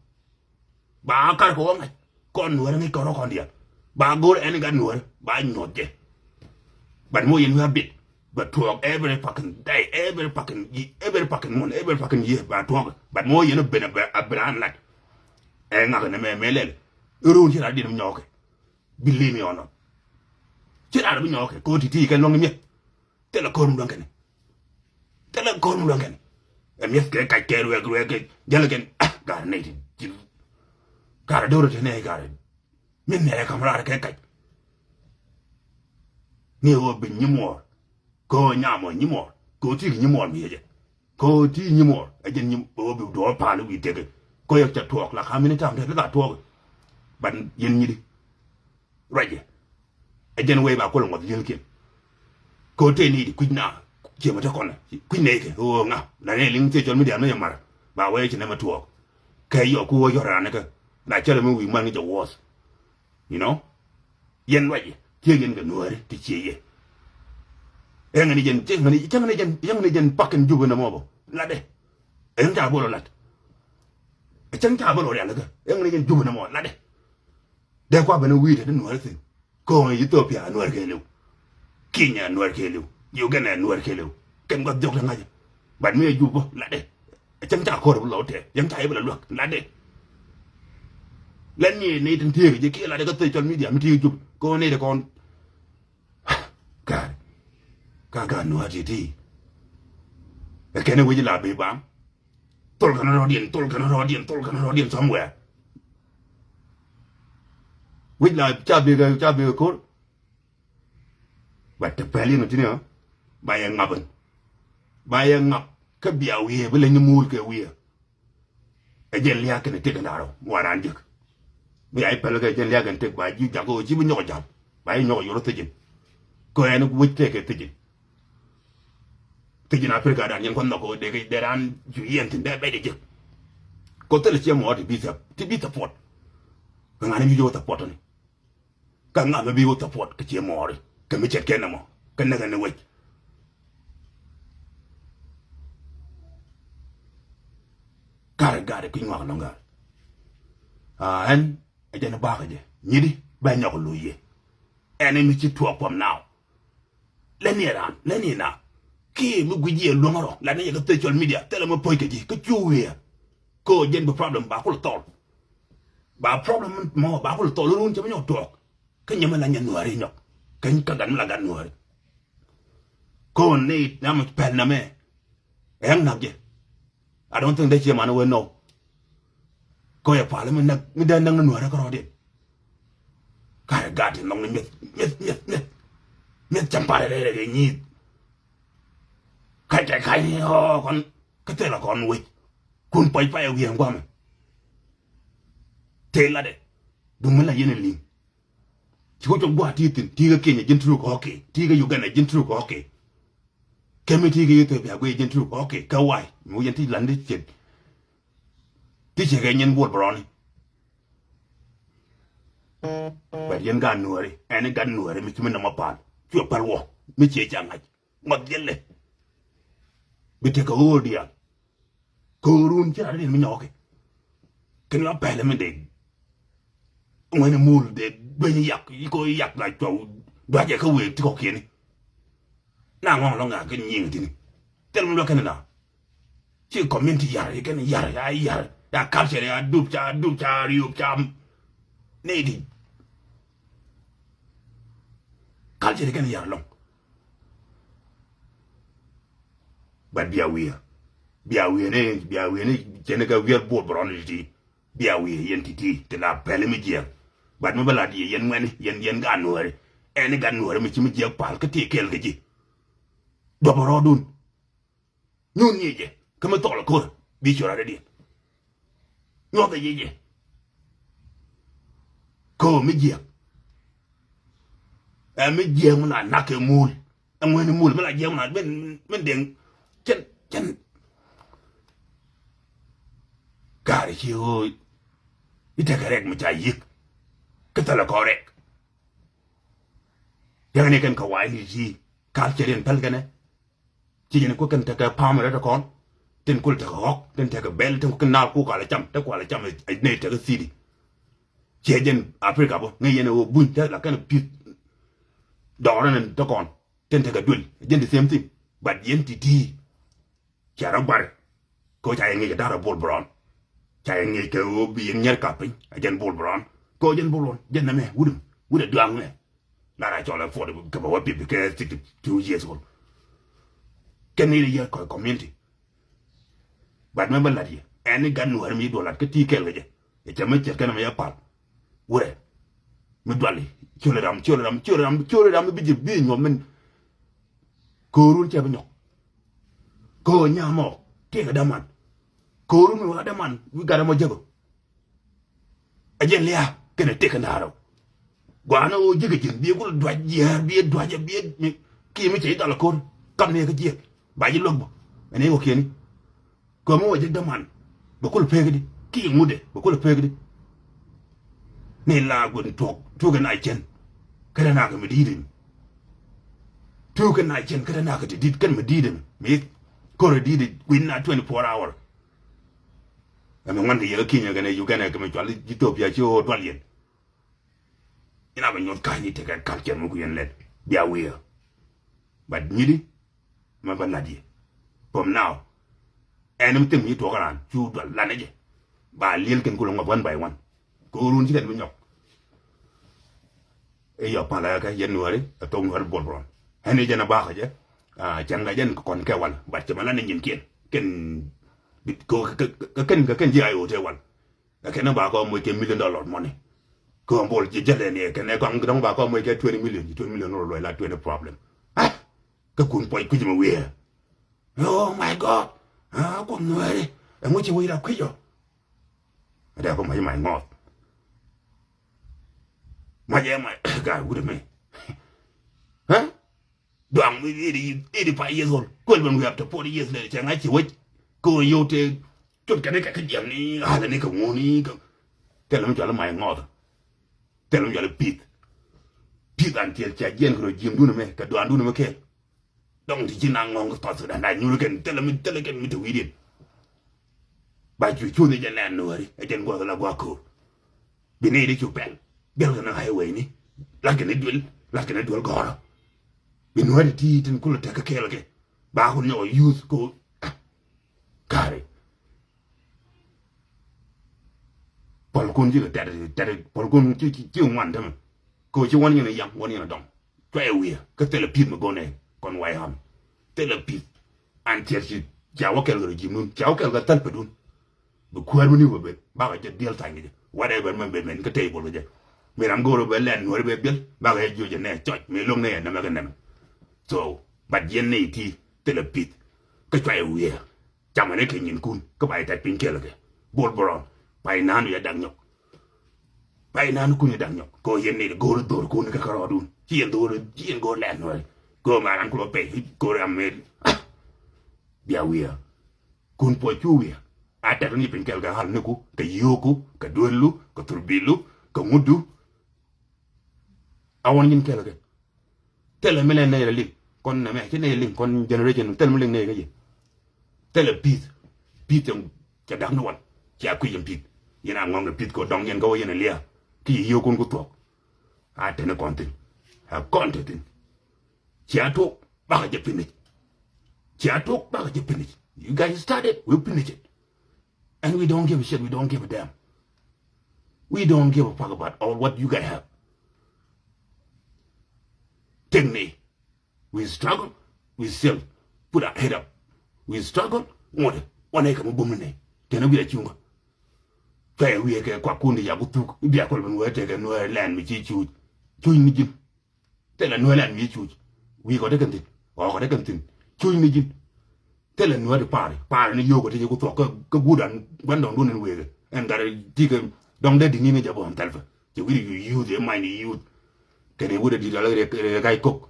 Ba kar kɛ wä ŋa̱c. Kɔn Nuäärä ŋäc kɔn rɔ kɔn diaal. Ba go̱r ɛn gat Nuäärä ba nyuɔth jɛ. But mi wä yɛn wi̱i̱ a bit. Ba tuɔɔk every fucking day, every fucking ye-, every fucking month, every fucking year ba tuɔɔk. But mi wä yɛn a ben a ben a lat. Ɛ ŋak nɛ mɛ mɛ lɛl. Run ci rat diɛn mi nyɔɔkɛ. Believe me or not. Ci rat bi nyɔɔkɛ kɛ wä ti̱ti̱ kɛ luäŋ ni mi̱eth. Thilɛ ko̱r mi luäŋ kɛn. Thilɛ ko̱r mi luäŋ kɛn. Ɛ mi̱eth kɛ kac kɛ ruɛk ruɛk kɛ jäl kɛn. Ah, gar nɛy ti ji̱. Gar do̱r te nɛy gar. Mi̱eth nɛy kam raar kɛ kac. Ni ɣöö bi nyimuɔɔr. Kɛ ɣöö nyam ɔ nyimuɔɔr. Kɛ ɣöö ti̱i̱k nyimuɔɔr mi yecɛ. Kɛ ɣöö ti̱i̱k nyimuɔɔr. Ɛ jɛn nyim ɣöö bi duɔɔr pa̱a̱l wi̱i̱ tëkɛ. Kɛ ɣöö yɛ cɛ tuɔɔk la ka mini tam te la tuɔɔk. Ban yɛn nyidi. Ruacɛ. Ɛ jɛn wee ba kol ŋuɔth li̱elkiɛn. Kɛ ɣöö tëë ni di kui̱c na. Ciɛ mɛ te kɔnɛ kui̱c nɛy kɛ ɣöö ŋa la nɛy liŋ social media mɛ yɛ mar. Ba wee ci nɛmɛ tuɔɔk. Kɛ yɔk ku wä yɔr raan kä. La cɛl mi wi̱i̱ man ŋi̱ jɛ wuɔth. You know. Yɛn ruacɛ. Ciek yɛn kɛ Nuääri ti ciɛ yɛ. Ɛŋɛ ni jɛn cɛŋ ni jɛn cɛŋ ni jɛn cɛŋ ni jɛn pakin Jubɛ nɛ mɔ bɔ latdɛ. Ɛŋ ca bol ɔ lat. Ɛ cɛŋ ca bol ɔ rial kä ɛŋɛ ni jɛn Jubɛ nɛ mɔ latdɛ. Dee kua ben wi̱i̱ te ni Nuäär thi̱n. Ko̱o̱ŋ Ethiopia Nuäär kɛɛliw. Kenya Nuäär kɛɛliw. Uganda Nuäär kɛɛliw. Kɛn guath jɔk te ŋa̱cä. But mi ɛ Jubä latdɛ. Ɛ cäŋ ca ko̱r bi lɔ tɛɛ yäŋ ca yɛ bi lɔ luäk latdɛ. Lɛn ni ni tin tiek ji̱ kiɛ latdɛ kä social media mi tiek Jubä ko̱o̱ŋ ni de kɔn. Ga̱a̱r. Ka ga̱a̱r Nuäär ti̱ti̱. Ɛ kɛn ɛ wec la bi bam. Thol kɛn rɔɔdiɛn, thol kɛn rɔɔdiɛn, thol kɛn rɔɔdiɛn somewhere. Wi̱c la ca bikɛ, ca bikɛ ko̱r. But te pɛl in ɔ tini ɔ ba yɛ ŋap in. Ba yɛ ŋap kä bia wiee bi leny ni muul kɛ wiee. Ɛ jɛn liak kɛn tek in da̱rɔ ŋuan raan jek. Bia i̱ pɛl kɛ jɛn liak kɛn tek ba ji̱ jak ɔ ci bi nyɔk jam ba i̱ nyɔk yɔr thijin. Kɛ ɛn wi̱c tekɛ thijin. Thijin Africa dan yɛn kuan nhɔk ɔ dee dee raan cu yɛn thin dee bɛc ɛ jek. Kɔ thil ciɛ mɔ ti bi thap ti bi thapɔt. Kɛ ŋa̱n mi bi wä thapɔt ni. Kä ŋa̱ mi bi wä thapɔt kɛ ciɛ mɔɔri kɛ mi cɛt kɛn ɛmɔ kɛ näk ɛn wec. Karɛ gat ɛ ki nyuak lɔ̱ŋ gat. A ɛn ɛ jɛn bakä jɛ nyiti bɛ nyɔk lo̱c yɛ. Ɛn ɛ mi ci tuɔɔk from now. Lɛ ni ran lɛ ni na. Ki mi guic yɛ luäŋ rɔ la ni yɛ kä social media thilɛ mi poc kɛ ji̱ kä cu wiɛ. Ko jɛn bi problem ba kul thɔl. Ba problem mɔ ba kul thɔl run cɛ mi nyɔk tuɔɔk. Kä nyɛ mi la nyɛ Nuääri nyɔk kä kä gat mi la gat Nuääri. Ko ni nam pɛl na mɛ. Ɛn nak jɛ. I don't think that chairman will know. Ko yɛ pal mi nak mi dee nak ni Nuääri kärɔɔdiɛn. Karɛ gat in nhɔk ni mi̱eth mi̱eth mi̱eth mi̱eth. Mi̱eth cam parɛ rɛ rɛ kɛ nyi̱i̱th. Kac kac kac ni ɔ kɔn kä thilɛ kɔn wec. Kun pɔc payɛ wi̱i̱ ɛn guamɛ. Tëë latdɛ dumi la yɛn in li̱ŋ. Ci wä cɔk gua̱a̱ ti̱i̱ thi̱n ti̱i̱ kä Kenya ji̱n truk ɔkɛ ti̱i̱ kä Uganda ji̱n truk ɔkɛ. Kɛ mi ti kɛ Ethiopia guiy jɛn ti kɔkɛ kɛ way mi wä jɛn ti lan ti cɛ ti cɛ kɛ nyɛn buɔl bɛ rɔni. Bɛ yɛn gaat nuɔri ɛn i̱ gat nuɔri mi ci mi nɔmɔ pal cuɛ pal wɔ mi ciɛ ca ŋa̱c ŋɔth yɛlɛ. Bi tekɛ ɣöö diaal. Ko̱o̱run ci rat riɛn mi nyɔkɛ kɛn yɔ pɛlɛ mi dee. Ŋuɛni mul dee dueny yak yiko yak la cuɔw duacɛ kä wëë ti kɔkiɛni. Na ŋɔŋ lɔ ŋa̱a̱k kɛn nyiŋ tini thil mi luäk kɛn na. Ci community yar yi kɛn yar ya yar ya culture ya dup ca dup ca riup ca nɛy ti. Culture yi kɛn yar lɔŋ. But bia wiɛ bia wiɛ ni bia wiɛ ni cɛn kɛ wiɛl buɔt bɛ rɔn ti ti. Bia wiɛ yɛn ti ti ti la pɛli mi jiɛk. But mi bɛ la di yɛn ŋuɛni yɛn yɛn gat nuɔri. Ɛn gat nuɔri mi ci mi jiɛk pal kä ti kɛl kä ji. Duɔp rɔɔdun. Nyun ni jɛ kä mi thɔl ko̱r bi cɔr a rɛdiɛn. Nyuɔth a yecɛ. Ko̱o̱ mi jiɛk. Ɛ mi jiɛk mi la nak kɛ muul. Ɛ ŋuɛni muul mi la jiɛk mi la min min deŋ. Cɛn cɛn. Gaari ci ɣöö i̱ tekɛ rɛk mi ca yi̱k. Kä thilɛ kɔn rɛk. Yɛn ni kɛn kɛ wa̱i̱ ni ti kal cɛ riɛn päl kɛnɛ. Ci jɛn kuäk kɛn tekɛ pam rɛt kɔn. Tin kul tekɛ ɣɔk, tin tekɛ bɛl, tin kul kin naal ku kualɛ cam, te kualɛ cam ɛ nɛy tekɛ thidi. Ciɛ jɛn Africa bä ŋäc yɛn ɛ ɣöö buny te la kɛn pi̱th. Dɔɔrä ni te kɔn tin tekɛ duël ɛ jɛn the same thing. But yɛn ti̱ti̱ cia rɔ guar. Kɛ ɣöö ca yɛ ŋi̱i̱c kɛ da̱rä Bol Bron. Ca yɛ ŋi̱i̱c kɛ ɣöö bi yɛn nyɛr kap piny ɛ jɛn Bol Bron. Kɛ ɣöö jɛn Bol Bron jɛn nɛmɛ wut ɛmɛ wut ɛ duaŋ mɛ. Lar a cɔl ɛ forty kɛ bɛ wä pipi kɛ sixty two years old. Kɛn ni yɛ kɔ community. But mɛ bä lat yɛ ɛn ni gat nuäär mi duɔl lat kä ti kɛl kɛ jɛ. Ɛ cɛ mɛ cɛt kɛn mɛ yɛ pal. Wurɛ mi duali ciöl ram ciöl ram ciöl ram ciöl ram bi ji̱ bi nyuɔm min. Ko̱o̱run cɛ bi nyɔk. Ko̱o̱r nyamɔ tiɛkɛ daman. Ko̱o̱run mi wa daman wi gat ɛmɔ jäbä. Ɛ jɛn lia̱a̱ kɛnɛ tëk kɛ na̱a̱r rɛw. Gua̱a̱n ɣöö ji̱ kɛ ji̱n biɛ kul duac jiɛɛr biɛ duac biɛ mi kiɛ mi cɛ ji̱ dhal ko̱r. Kam ni kä jiɛɛr ba ji̱ luäk bä ɛn i̱ wä kiɛni. Kɛ mi wä ji̱ däman bɛ kul pek di kiɛ ŋut dɛ bɛ kul pek di. Ni la guin tuɔk tuɔk kɛ na cɛn. Kɛnɛ na kɛ mi di̱i̱t ɛn tuɔk kɛ na cɛn kɛnɛ na kɛ ti di̱t kɛn mi di̱i̱t ɛn mi ko̱r di̱i̱t win na twenty four hour. Ɛmɛ ŋuan kɛ yɛ kä Kenya kɛnɛ Uganda kɛ mɛ cual Ethiopia ci ɣöö dual yɛn. Ina bɛ nyuɔth ka̱ny i̱ tekɛ culture mi ku yɛn lɛt bia wi̱i̱. But nyidi mɛ bä lat yɛ. From now ɛn mi thim mi tuɔk raan cu dual lanɛ jɛ. Ba liel kɛn kulɛ ŋuɔth one by one. Kɛ ɣöö run ci kɛn bi nyɔk. I̱ yɔ palä kɛ yɛn nuääri ɛ thok nuääri Bol Bron. Ɛn i̱ jɛn a bakä jɛ. Cɛn kɛ jɛn kɔn kɛ wal but cɛ mɛ la ni nyin kiɛn kɛn. Kɛ kɛn kɛ kɛn ji̱ a yo̱o̱t ɛ wal. Ɛ kɛn a bakä moc kɛ million dollar money. Kɛ Bol ji̱ jɛl ɛn iɛ kɛn ɛ kɔn dɔ̱ŋ bakä moc kɛ twenty million ji̱ twenty million dollar luɔc la twenty problem. Ah. Kɛ kun puɔc kui̱c mɛ wiee. Oh my God. Ah, kuɔth nuääri ɛŋu ci wec ra kui̱c ɔ. Ɛ dee kɔ mac mac ŋɔɔth. Mac ɛ mac guy wut ɛmɛ. Huh? Duaŋ mi eighty eighty five years old. Kuel ben wiap te forty years later cɛ ŋa̱c ci wec. Kɛ ɣöö yio̱w te cut kɛn kɛ kä jiɛm ni ɣa̱lɛ ni kɛ ŋuɔ̱n ni kɛ. Thilɛ mi cual i̱ mac ŋɔɔth. Thilɛ mi cual i̱ pi̱th. Pi̱th an tiɛl cia jiɛn kɛ rɔ ji̱em dun ɛmɛ kɛ duaandun ɛmɛ kɛɛl. Dɔŋ ti ci na ŋɔŋ kä South Sudan da nyuur kɛn thilɛ mi thilɛ kɛn mi te wi̱i̱diɛn. Ba cu cuuth i̱ jɛ nɛn nuääri ɛ jɛn guɔth la gua̱a̱k ko̱o̱r. Bi ni ri cu pɛl biɛl kɛ ni highway ni. Lat kɛ ni duel lat kɛ ni duel gɔ̱rä. Bi nuääri ti tin kulɛ tek kä kɛɛl kɛ ba kun nyɔk youth ko. Kari. Pɔl kun ci kɛ tɛt tɛt pɔl kun ci ci ŋuan tämɛ. Ko ci wän yɛn yam wän yɛn dɔŋ. Cuɛ wiɛ kä thilɛ pi̱th mi gɔnɛ kɔn way ham. Thilɛ pi̱th. An tiɛt ci cia wä kɛl kɛ rɔ ji̱ mun cia wä kɛl kɛ thäl pädun. Bi kuäär mi ni wä ben bakɛ jɛ diɛl tha̱ny kɛ jɛ whatever mɛ ben mɛn kä table kɛ jɛ. Mi ram go̱o̱r wä ben lɛn nuɔ̱ri ben biɛl bakɛ jɛ jiö jɛ nɛ cɔc mi lo̱ŋ nɛ yɛ nɛmɛ kɛ nɛmɛ. So but yɛn nɛ iti thilɛ pi̱th. Kä cuɛ wiɛ. Camɛ ni kɛ nyinkun kä ba yɛ tɛt piny kɛl kɛ Bol Bron. Pay nanu yɛ dak nyɔk. Pay nanu kun yɛ dak nyɔk kɛ yɛn ni go̱o̱r dhor kun kɛ kärɔɔdun ci yɛn dhor ci yɛn go̱o̱r lɛn nuɔri. Go̱o̱r maran kulɔ pay go̱o̱r amel. Bia wiɛ. Kun puɔc cu wiɛ. A tɛt ni piny kɛl kɛ hal niku kɛ yio̱o̱ku kɛ duelu kɛ thurbilu kɛ ŋudu. A wän nyin kɛl kɛ. Thilɛ mi lɛ nɛy rɛ liŋ kɔn nɛmɛ ci nɛy liŋ kɔn generation thilɛ mi liŋ nɛy kä yɛ. Thilɛ pi̱th. Pi̱th cɛ dak ni wal cia kui̱c in pi̱th. Yɛn a ŋɔŋ kɛ pi̱th kɛ dɔŋ yɛn kä wä yɛn a lia̱a̱. Ki yɛ yio̱o̱kun ku thuɔ̱k. A teni kɔn thi̱n. A kɔn te thi̱n. Cia tuɔk bakɛ jɛ pinic. Cia tuɔk bakɛ jɛ pinic. You guys started, we finish it. And we don't give a shit. We don't give a damn. We don't give a fuck about all what you guys have. Take me. We struggle. We still put our head up. We struggle. Ŋuɔ̱t wanɛ kɛ mi bum ni nɛ tɛn wi̱i̱ a cuŋä. Cuɛ wi̱i̱ kɛ kuak kun di yaku thuk bia kual ben wee tekɛ nuɛɛ lɛn mi ci cuuc. Cuuc ni ji̱n. Thilɛ nuɛl ɛn mi cuc. Wi̱i̱ kɔ dee kɛn thi̱n ɣɔɔ kɔ dee kɛn thi̱n. Cuc ni ji̱n. Thilɛ nuɛl di paari paari ni yio̱o̱k kɔ ti ci ku thuɔk kä guut an gua̱n dɔ̱ŋ duun in wëëkɛ ɛn gat ti kɛ dɔ̱ŋ dee di̱t ni ni jɛ bɔ̱ɔ̱n thɛlpɛ. Cɛ wi̱i̱ yu youth ɛ mac ni youth. Kɛn i̱ wut ɛ di̱t ɣalä rɛɛ kac kok.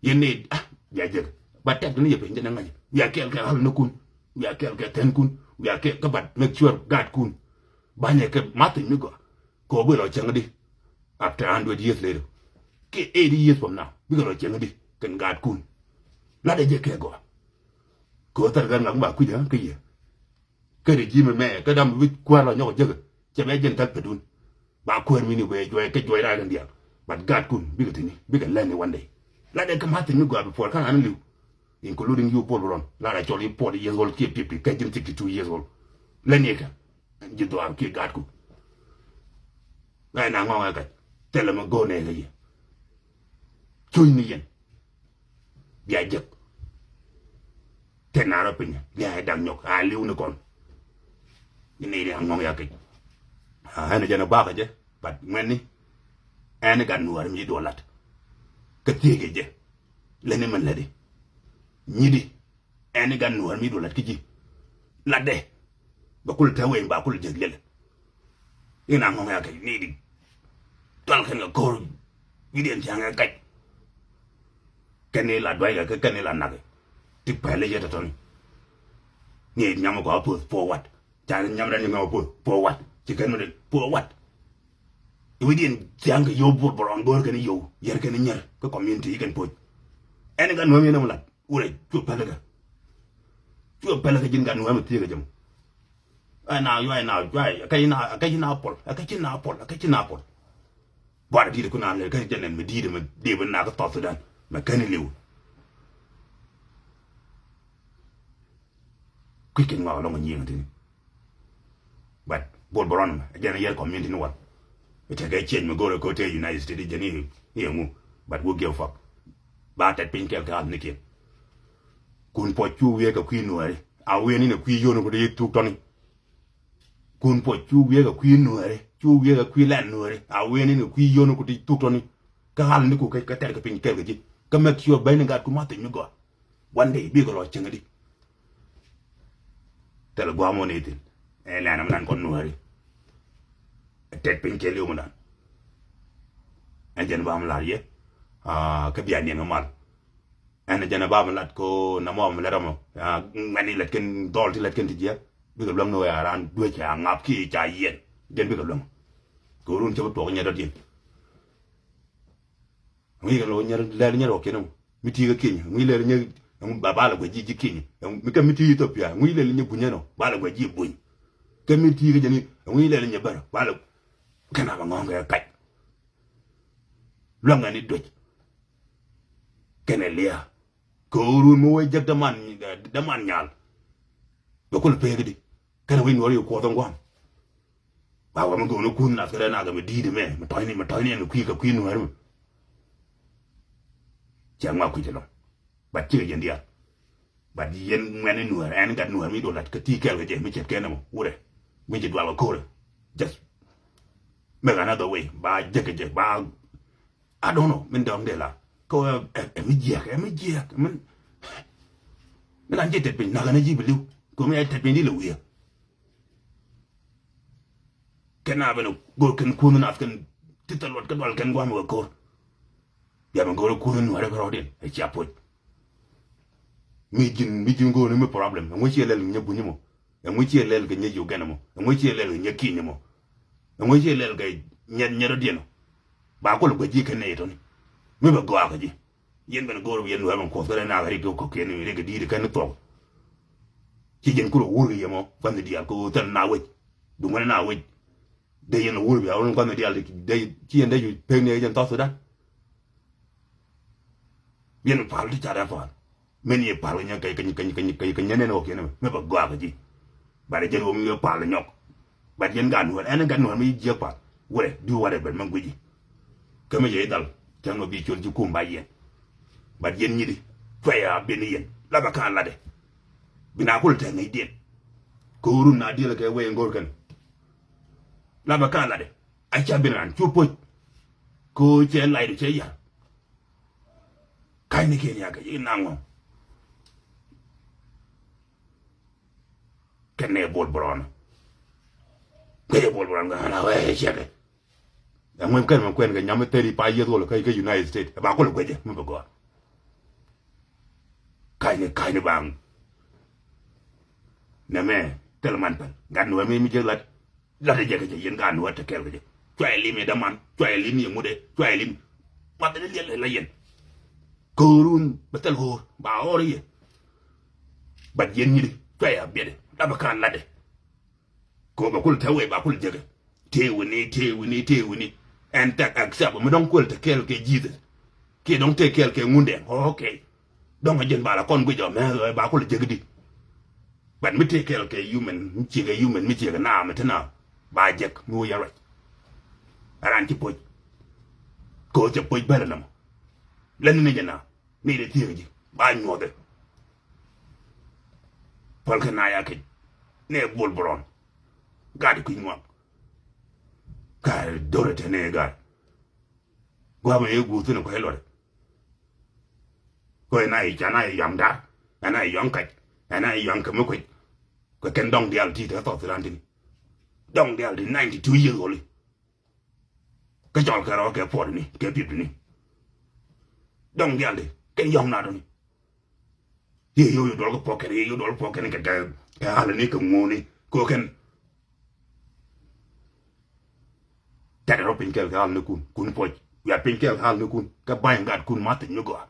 Yɛn ni ah bia jek. Ba tɛk ni yɛ piny jɛ ni ŋa̱c wi̱i̱ a kɛɛl kɛ ɣal ni kun. Wi̱i̱ a kɛɛl kɛ thɛn kun. Wi̱i̱ a kɛɛl kä bat make sure gaat kun. Ba̱nyɛ kɛ math piny mi gɔaa. Kɛ ɣöö bi lɔ cäŋ di. After hundred years later. Kɛ eighty years from now bikɛ lɔ cieŋ di kɛn gaatkun. Latdɛ jɛ kɛ gɔaa. Kɛ ɣöö thɛr ɣän ŋak mi ba kui̱c ɣän kä yɛ. Kä regime mɛ kä dam wi̱c kuäär lɔ nyɔk jek. Cɛ bɛ jɛn thäk pädun. Ba kuäär mi ni wee juɔc kä juɔc raar kɛn diaal. But gaatkun bikɛ thi̱n i̱ bikɛ lɛn i̱ one day. La dee kä ma̱thi̱n mi gɔaa before ka̱n an li̱w. Including you Paul Brown. La rɛ cɔl i̱ forty years old kiɛ fifty kä ji̱n sixty two years old. Lɛn i̱ kɛ ji̱ dhuaar kiɛ gaatku. Ɛ na ŋɔŋ ɛ kac thilɛ mi go̱o̱r nɛ kɛ yɛ. Cuny ni yɛn. Bia jek. Tɛn na rɔ piny bia ɛ dak nyɔk a li̱w ni kɔn. Ni ni ri a ŋɔŋ ya kec. A ɛn jɛn a bakä jɛ. But ŋuɛni ɛn gat nuäär mi ci duɔ lat. Kä thiec kɛ jɛ. Lɛni mɛn lätdi. Nyidi. Ɛn gat nuäär mi duɔ lat kä ji̱. Latdɛ. Bɛ kul tɛ weny ba kul jek liɛl. In a ŋɔŋ ya kɛ ni di. Tual kɛn kɛ ko̱r. Wi̱diɛn tiaŋ kɛ kac. Kɛn ni la duac kɛ kɛn ni la nak. Ti pɛl i̱ yɛ tɔtɔni. Ni nyam kɔ a puth forward. Ca nyam dan ni ŋa a puth forward. Ci kɛn mi di forward. I̱ wi̱diɛn tiaŋ kɛ yow bur bur ɔn go̱r kɛn yow yɛr kɛn nyɛr kɛ community kɛn poc. Ɛn gat nuäär mi ɛn ɛm lat. Wurɛ cuɛ pälikä. Cuɛ pälikä ji̱n gat nuäär mi thiek kɛ jɛ mɔ. Ɛ na yuay na yuay ɛ kɛc na ɛ kɛc na pɔl ɛ kɛc na pɔl ɛ kɛc na pɔl. Buarɛ di̱i̱t ku na lɛ kɛc jɛ nɛn mi di̱i̱t mi di̱i̱t mi na kä South Sudan mɛ kɛn liw. Kui̱c kɛn ŋɔak lɔŋ nyiëŋ tini. But bol bɔrɔn mɛ jɛn yɛr community ni wal. Tekɛ change mi go̱rɛ kote United States jɛn i̱ i̱ ŋu. But who give a fuck. Ba tɛt piny kɛl kɛ al ni kiɛn. Kun puɔc cu wiee kɛ kui̱ nuääri a wiee ni ni kui̱ yoni ku ti thuk tɔni. Kun puɔc cu wiee kɛ kui̱ nuääri cu wiee kɛ kui̱ lɛn nuääri a wiee ni ni kui̱ yoni ku ti thuk tɔni. Kä al ni ku kɛ tɛt kɛ piny kɛl kɛ ji̱ kä make sure bɛni gat ku ma thiny mi gɔaa. One day bikɛ lɔ cieŋ di. Thilɛ gua̱a̱m wä ni thi̱n. Ɛ lɛn am nan kɔn nuääri. Ɛ tɛt piny kɛ liw mi dan. Ɛn jɛn ba mi lar yɛ. Kä bia niɛŋ mal. Ɛn jɛn ba mi lat ko na mɔ mi lɛt ɔmɔ. Ŋuɛni lɛt kɛn dhɔl ti lɛt kɛn ti jiɛ. Bikɛ luäŋ ni wee a ran duec a ŋap ki ca yiɛn. Jɛn bikɛ luäŋ. Kɛ run cɛ bi tuɔk nyɛ dɔ̱diɛn. Ŋui̱ kɛ lɔ nyɛr lɛl nyɛr wä kiɛn ɛmɔ mi ti̱i̱ kɛ kiɛny ŋui̱ lɛl nyɛr. Ɛŋu ba ba lɛ guɛ ji̱ ji̱ kiɛny ɛŋu mi kɛ mi ti̱i̱ Ethiopia ŋui̱ lɛl nyɛ buny ɛnɔ ba lɛ guɛ ji̱ buny. Kɛ mi ti̱i̱ kɛ jɛni ɛŋu lɛl nyɛ bär ba lɛ kɛn a bɛ ŋɔ̱ŋ kɛ kac. Luäŋ ɛn i̱ duec kɛn ɛ lia̱a̱. Kɛ ɣöö run mi wee jek däman däman nyal. Bɛ kulɛ pek di kɛn ɛ wec nuɔr yɛ kuɔth ɛn gua̱a̱m. Ba wä mi go̱o̱n kunh nath kɛ rɛ nak mi di̱i̱t mɛ mi tɔ̱cni mi tɔ̱cni ɛn kui̱ kɛ kui̱ nuäär mi. Cɛ ŋuak kui̱c ɛlɔ̱ŋ. But cikɛ jɛn diaal. But yɛn ŋuɛ̈ni nuäär ɛn gat nuäär mi duɔlat kä ti kɛl kɛ jɛ mi ce̱tkɛ nɛmɔ wurɛ. Wi̱c jɛ dual kɛ ko̱rɛ. Just make another way ba jek kɛ jɛ ba. I don't know min dɔ̱ŋ dee la kɛ ɛ mi jiɛk ɛ mi jiɛk min. Min an ji̱ tɛt piny nak ɛn ji̱ bi li̱w kɛ mi ɛ tɛt piny di lɛ wi̱i̱. Kɛn a ben go̱o̱r kɛn kunh nath kɛn ti thil luɔt kä dual kɛn gua̱a̱m kɛ ko̱r. Bia ben go̱o̱r kunh nuäärɛ kɛ rɔɔdiɛn ɛ cia puɔc. Mi ji̱n mi ji̱n go̱o̱r ni mi problem ɛŋu ciɛ lɛl kɛ nyɛ buny mɔ. Ɛŋu ciɛ lɛl kɛ nyɛ yogɛn mɔ ɛŋu ciɛ lɛl kɛ nyɛ ki̱ny mɔ. Ɛŋu ciɛ lɛl kɛ nyɛ nyɛ rɔɔdiɛn mɔ. Ba kol guɛ ji̱ kɛn nɛy tɔni. Mi bɛ gɔaa kɛ ji̱. Yɛn ben go̱o̱r bi yɛn nuäär ben kuɔth kɛ rɛ na rik kɛ kɔkiɛn rik kɛ di̱i̱t kɛn thuɔk. Ci jɛn kulɛ wur kɛ yɛ mɔ fanh diaal kɛ ɣöö thil na wec. Duŋ wɛn na wec. Dee yɛn wur bia wun fanh diaal dee ci yɛn dee ju pek ni yɛn South Sudan. Yɛn pal ti ca dee pal. Min yɛ pal kɛ nyɛ kɛ kɛ kɛ kɛ kɛ nyɛ nɛn kɔkiɛn mɛ bɛ gɔaa kɛ ji̱. Bat jɛn wä mi yɛ pal nyɔk. Bat yɛn gat nuɔr ɛn gat nuɔr mi jiɛk pal. Wurɛ du warɛ bɛn mɛ guici. Kä mi yɛ idhal cäŋ ɔ bi col ji̱ kum ba yɛn. Bat yɛn nyidi cuɛ a ben yɛn la bɛ ka̱n latdɛ. Bi na kul tɛŋ ŋäcdiɛn. Ko̱o̱run na diɛl kɛ wee ŋo̱r kɛn. La bɛ ka̱n latdɛ a ca ben ran cu poc. Ko̱o̱r cɛ lay du cɛ yar. Ka̱ny ni kiɛn yakɛ yi naŋ ɔ. Kɛn nɛ bol bɔrɔn. Kɛ yɛ bol bɔrɔn kɛ ɣän a wee ciɛkɛ. Ɛŋuɛn kɛn mɛ kuɛn kɛ nyam thirty five years old kä kä United States ɛ ba kul guecɛ mi bɛ gɔaa. Ka̱ny ni ka̱ny ni baŋ. Nɛmɛ thil man pɛl gat ni wɛ mi mi jek lat. Lat jɛ kɛ jɛ yɛn gat ni wɛ te kɛl kɛ jɛ. Cuayɛ lim yɛ däman cuayɛ lim yɛ ŋut ɛ cuayɛ lim. Math ni liɛl la yɛn. Ko̱o̱run bɛ thil ɣo̱o̱r ba ɣɔr yɛ. But yɛn nyiri cua ya biɛtdɛ la bɛ ka̱n latdɛ. Kɛ ɣöö bɛ kul te wee ba kul jekɛ. Tëë wi̱ni, tëë wi̱ni, tëë wi̱ni. Ɛn thɛk accept mi dɔ̱ŋ kuël te kɛɛl kɛ Jesus. Kiɛ dɔ̱ŋ tëë kɛɛl kɛ Ŋundɛŋ. Okay. Dɔ̱ŋ a jɛn ba la kɔn guic ɔ mɛ ɣöö ba kul jek di. But mi tëë kɛɛl kɛ human, mi ciekɛ human, mi ciekɛ naam mi te na. Ba jek mi wä yɛn ruac. A raan ci poc. Kɛ ɣöö cɛ poc bälɛ nɔmɔ. Lɛn ni jɛ na. Ni dee thiek ji̱ ba nyuɔthɛ. Pälkɛ na ya kec ni bol bron. Gat kui̱ ŋuak. Ka do̱rɛ te ni gat. Guamɛ ye guth ni kuɛ luɔt. Kɔ ɛ na yi ca na yi yɔaŋ dar. Ɛ na yi yɔaŋ kac. Ɛ na yi yɔaŋ kɛ mi kuec. Kɛ kɛn dɔŋ dial ti te thɔth ran tini. Dɔŋ dial ti ninety two years old. Kä cɔl kɛ rɔ kɛ puɔt ni kɛ pip ni. Dɔŋ dial di kɛn yɔŋ na dɔni. Yɛ yow yɛ duɔl kɛ puɔk kɛn, yɛ yow duɔl kɛ puɔk kɛn kɛ kɛ kɛ hal ni kɛ ŋuuni kɛ kɛn. Tɛt rɔ piny kɛl kɛ hal ni kun kun puɔc. Wiat piny kɛl kɛ hal ni kun kɛ ba̱ny gat kun ma thic mi gɔaa.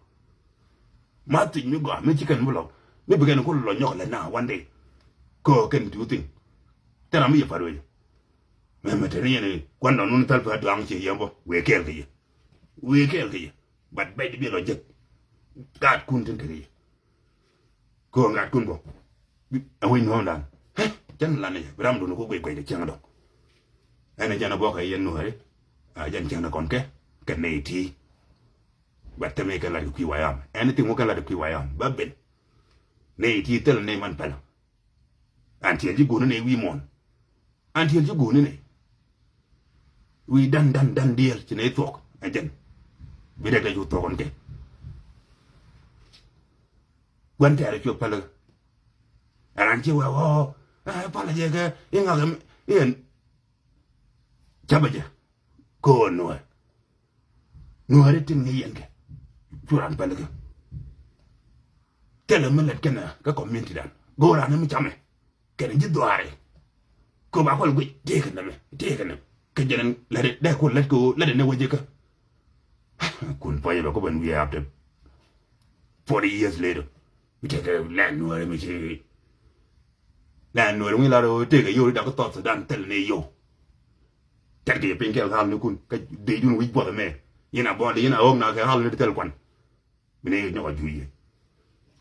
Ma thic mi gɔaa mi ci kɛn mi lɔ mi bi kɛn kun lɔ nyɔk lɛ na one day. Kɛ kɛn tu thing. Tɛn ram mi yɛ pat wecɛ. Mɛmɛ te ni yɛn kuan dɔn wun thäl pɛ duaŋ ci yɛn bɔ wëë kɛɛl kɛ yɛ. Wëë kɛɛl kɛ yɛ. But bɛc di bi lɔ jek. Gaat kun tin te kɛ yɛ. Kɛ ɣöö ŋa̱t kun bɔ. Ɛ wec nuɔ̱ɔ̱ŋdan. Hɛ, jɛn lan ni jɛ bi ram dun ku guic guic kɛ cieŋ dɔ̱ŋ. Ɛn jɛn a buɔk kɛ yɛn nuɔ̱ɔ̱ri. A jɛn cieŋ dɔ̱ŋ kɔn kɛ kɛ nɛy ti. But thɛmɛ kɛ lat kɛ kui̱ wayam. Anything wä kɛ lat kɛ kui̱ wayam ba ben. Nɛy ti thil nɛy man pɛlɛ. An tiɛl ji̱ go̱o̱ni nɛy wi̱i̱ muɔ̱ɔ̱n. An tiɛl ji̱ go̱o̱ni nɛy. Wi̱i̱ dan dan dan diɛɛl ci nɛy thuɔ̱k ɛ jɛn. Bi dɛk dɛ cu thuɔ̱k ɔn kɛ. Gua̱n tɛɛr cuɛ päl. Ɛ ran ci wee ɣɔɔ ɛ palä jɛ kɛ i̱ ŋa̱k ɛm i̱ ɛn. Capä jɛ. Köön nuäär. Nuääri tin ŋi̱i̱c yɛn kɛ cu raan päl kɛ. Thilɛ mi lät kɛnɛ kä community dan go̱o̱r raan mi camɛ kɛnɛ ji̱ dhuaari. Köp a kual guic tëëkɛ nɛmɛ tëëkɛ nɛmɛ kɛ jɛn lät dee kual lät kɛ ɣöö lät ɛn ɛ wecɛ kä. Kun puɔ̱nyɛ bɛ kä ben wiee after forty years later. Mi tëëkɛ lɛn nuääri mi ci lɛn nuääri mi lar ɣöö tëëkɛ yio̱w ri dak kä South Sudan thil ni yio̱w. Tɛt kɛ yɛ piny kɛɛl kɛ ɣal ni kun kä dee jun wi̱c buɔth ɛmɛ. Yɛn a bɔl yɛn a ɣɔ̱k na kɛ ɣal ni ti thil kuan. Mi ni nyɔk a juc yɛ.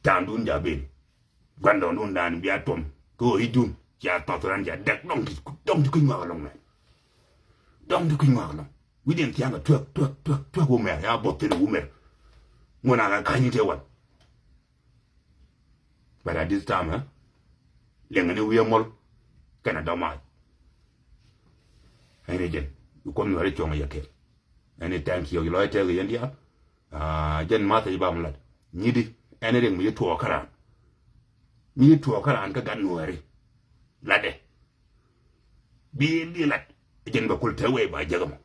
Ta̱a̱ŋdun ja̱ ben. Gua̱ndɔɔŋdun da̱a̱n bia tuɔm kɛ ɣöö i̱dun cia thɔth ran cia dɛk dɔ̱ŋ ti dɔ̱ŋ ti kui̱ ŋuak ɛlɔ̱ŋ mɛ. Dɔ̱ŋ ti kui̱ ŋuak ɛlɔ̱ŋ wi̱cdiɛn thia̱a̱ŋ kɛ tuɛk tuɛk tuɛk tuɛk wumɛr ya buɔth thin wumɛr. Ŋuɔ̱n a kɛ ka̱ny ni tëë wal. But at this time, eh, liɛŋɛ ni wi̱i̱ ɛmɔl kɛnɛ dɔ̱mac. Ɛn ni jɛn bi kuɔth nuɛri cuɔ̱ŋ yɛ kɛl. Ɛn ni thank you lɔc tɛth kɛ yɛn diaal. Ah, jɛn math i̱ bam lat nyi di ɛn ni riɛk mi ci tuɔɔk kä raan. Mi ci tuɔɔk kä raan kä gat nuɛri latdɛ. Bi di lat jɛn bɛ kul te wee ba jek ɛmɔ.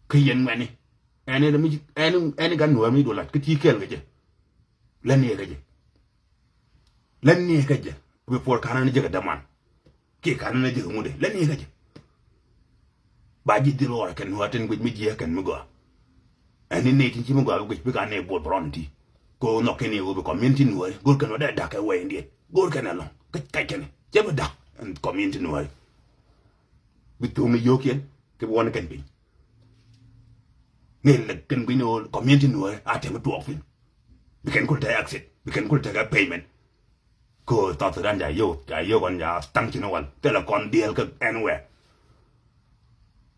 Kä yɛn ŋuɛni ɛn ni ɛn ni gat nuɛri mi ci duɔ lat kä ti kɛɛl kɛ jɛ. Lät ni yɛ kä jɛ. Lät ni yɛ kä jɛ. Before ka̱n ni jɛ kɛ däman kiɛ ka̱n ni jɛ kɛ ŋut ɛ lät ni yɛ kä jɛ. Ba ji̱ dhil ɣɔr kɛn nuäär tin guic mi jiɛ kɛn mi gɔaa. Ɛn ni nɛy tin ci mi gɔaa bi guic bi ka̱n ni buɔl bɛ rɔn ti. Kɛ ɣöö nhɔk kɛn i̱ ɣöö bi community nuääri go̱r kɛn wä dee da̱k kɛ wɛy in diɛn go̱r kɛn ɛlɔ̱ŋ kä kac kɛn cɛ bi da̱k ɛn community nuääri. Bi tho̱o̱ŋ ni yio̱o̱kiɛn kɛ bi wä ni kɛn piny. Ni lɛ kɛn guic ni ɣöö community nuääri a tɛm bi tuɔɔk piny. Bi kɛn kul tekɛ exit bi kɛn kul tekɛ payment. Kɛ South Sudan ca yio̱w ca yio̱w kɔn ca thaŋ ci ni wal thilɛ kɔn diɛɛl kä anywhere.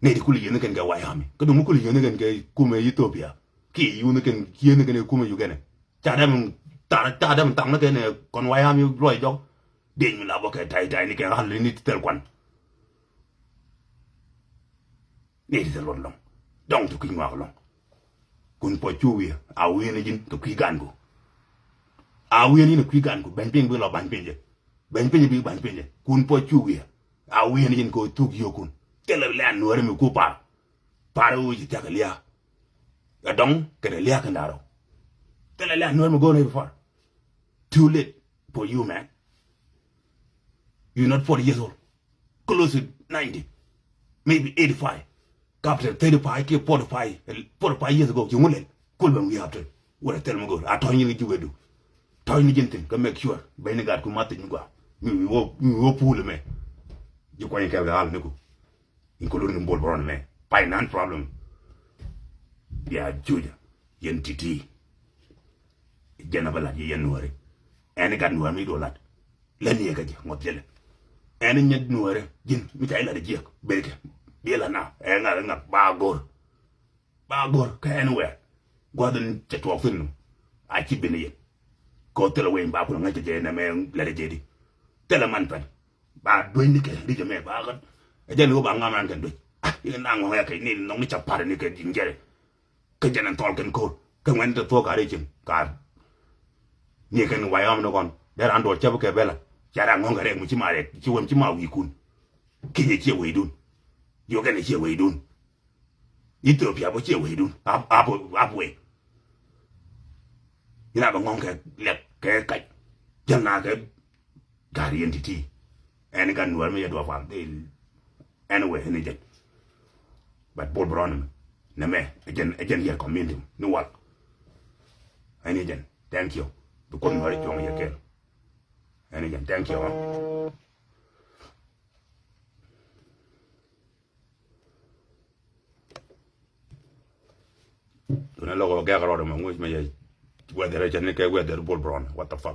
Nɛy ti kul yieth ni kɛn kɛ White Army kä duŋ mi kul yieth ni kɛn kɛ kumɛ Ethiopia. Kiɛ yieth ni kɛn yieth ni kɛn kɛ kumɛ Uganda. Ca dɛm tar ca dɛm thaŋ ni kɛn kɔn White Army luɔc jɔk. Dieny mi la bä kɛ tay tay ni kɛ ɣal ni ti thil kuan. Ni ti thil luɔt lɔŋ dɔŋ ti kui̱ ŋuak lɔŋ. Kun puɔc cu wi̱i̱ a wi̱i̱ ni ji̱n kɛ kui̱ gan ku. A wi̱i̱ ni ji̱n kɛ kui̱ gan ku bɛny piny bi lɔ bany piny jɛ. Bɛny piny bi bany piny jɛ kun puɔc cu wi̱i̱ a wi̱i̱ ni ji̱n kɛ thuk yio̱o̱kun. Thilɛ lɛn nuääri mi ku par. Par wi̱i̱ ci thiak kɛ lia̱a̱. Ɛ dɔŋ kɛnɛ lia̱a̱ kɛn da̱rɔ. Thilɛ lɛn nuääri mi go̱o̱r ni bi par. Too late for you, man. You're not forty years old. Close to ninety, maybe eighty-five. After thirty-five kiɛ forty-five, forty-five years ago, ci ŋu lɛl kul bɛn wi̱i̱ after. Wala thil mi go̱o̱r a tɔ̱ nyin kɛ ji̱ wetdu. Tɔ̱ɔ̱cni ji̱n thi̱n kä make sure bɛyni gat ku math thi̱n mi gɔaa. Mi wi̱i̱ wä, mi wi̱i̱ wä puul ɛmɛ. Ji̱ kuany kɛl kɛ ɣal niku. Including Bol Bron ɛmɛ. Finance problem. Bia juja. Yɛn ti̱ti̱. Jɛn a bä lat yɛ yɛn nuääri. Ɛn i̱ gat nuäär mi duɔ lat. Lɛ niɛ kä jɛ ŋuɔth jɛ lɛ. Ɛn i̱ nyɛ nuääri ji̱n mi ca i̱ lat i̱ jiɛk. Berkɛ. Biɛ lat na. Ɛ ŋak ɛ ŋak ba go̱r. Ba go̱r kä anywhere. Gua̱th in cɛ tuɔɔk thi̱n nu. A ci ben i̱ yɛn. Kɛ ɣöö thilɛ wec in ba kun ŋäc kɛ jɛ nɛmɛ lat i̱ jɛ di. Thilɛ man pɛn. Ba duec ni kɛ ri̱c ɛmɛ ba ɣän. Ɛ jɛn i̱ ɣöö ba ŋam ran kɛn duec. Ah, i̱ na ŋɔ̱ŋ ɛ kɛ ni nhɔk ni ca pa̱r ni kɛ ji̱n jɛrɛ. Kä jɛn ɛn thɔl kɛn ko̱r kä ŋuɛn te thuɔ̱k ka̱r i̱ cieŋ ka̱r. Ni kɛn wayɔm ni kɔn dee raan duɔl cäp kɛ bɛla. Ca raan ŋɔ̱ŋ kɛ rɛk mi ci ma rɛk ci wem ci ma wi̱i̱kun. Kenya ciɛ weydun. Uganda ciɛ weydun. Ethiopia bä ciɛ weydun. Ap ap ap wey. Ina bɛ ŋɔ̱ŋ kɛ lɛk kɛ kac. Jäl na kɛ Gari yɛn ti̱ti̱. Ɛn i̱ gat nuäär mi yɛ duɔ̱ɔ̱p pal dhil. Anyway, ɛn i̱ jɛn. But Bol Bron ɛmɛ. Nɛmɛ ɛ jɛn, ɛ jɛn yɛr community ni wal. Ɛn i̱ jɛn. Thank you. Bi Kuoth nuäär i̱ cuɔ̱ŋ yɛ kɛl. Ɛn i̱ jɛn. Thank you. Dunɛ lɔk ɔ gɛk rɔɔdɛ mɛ ŋuc mɛ yɛ. Whether ɛ jɛn ni kɛ whether Bol Bron. What the fuck?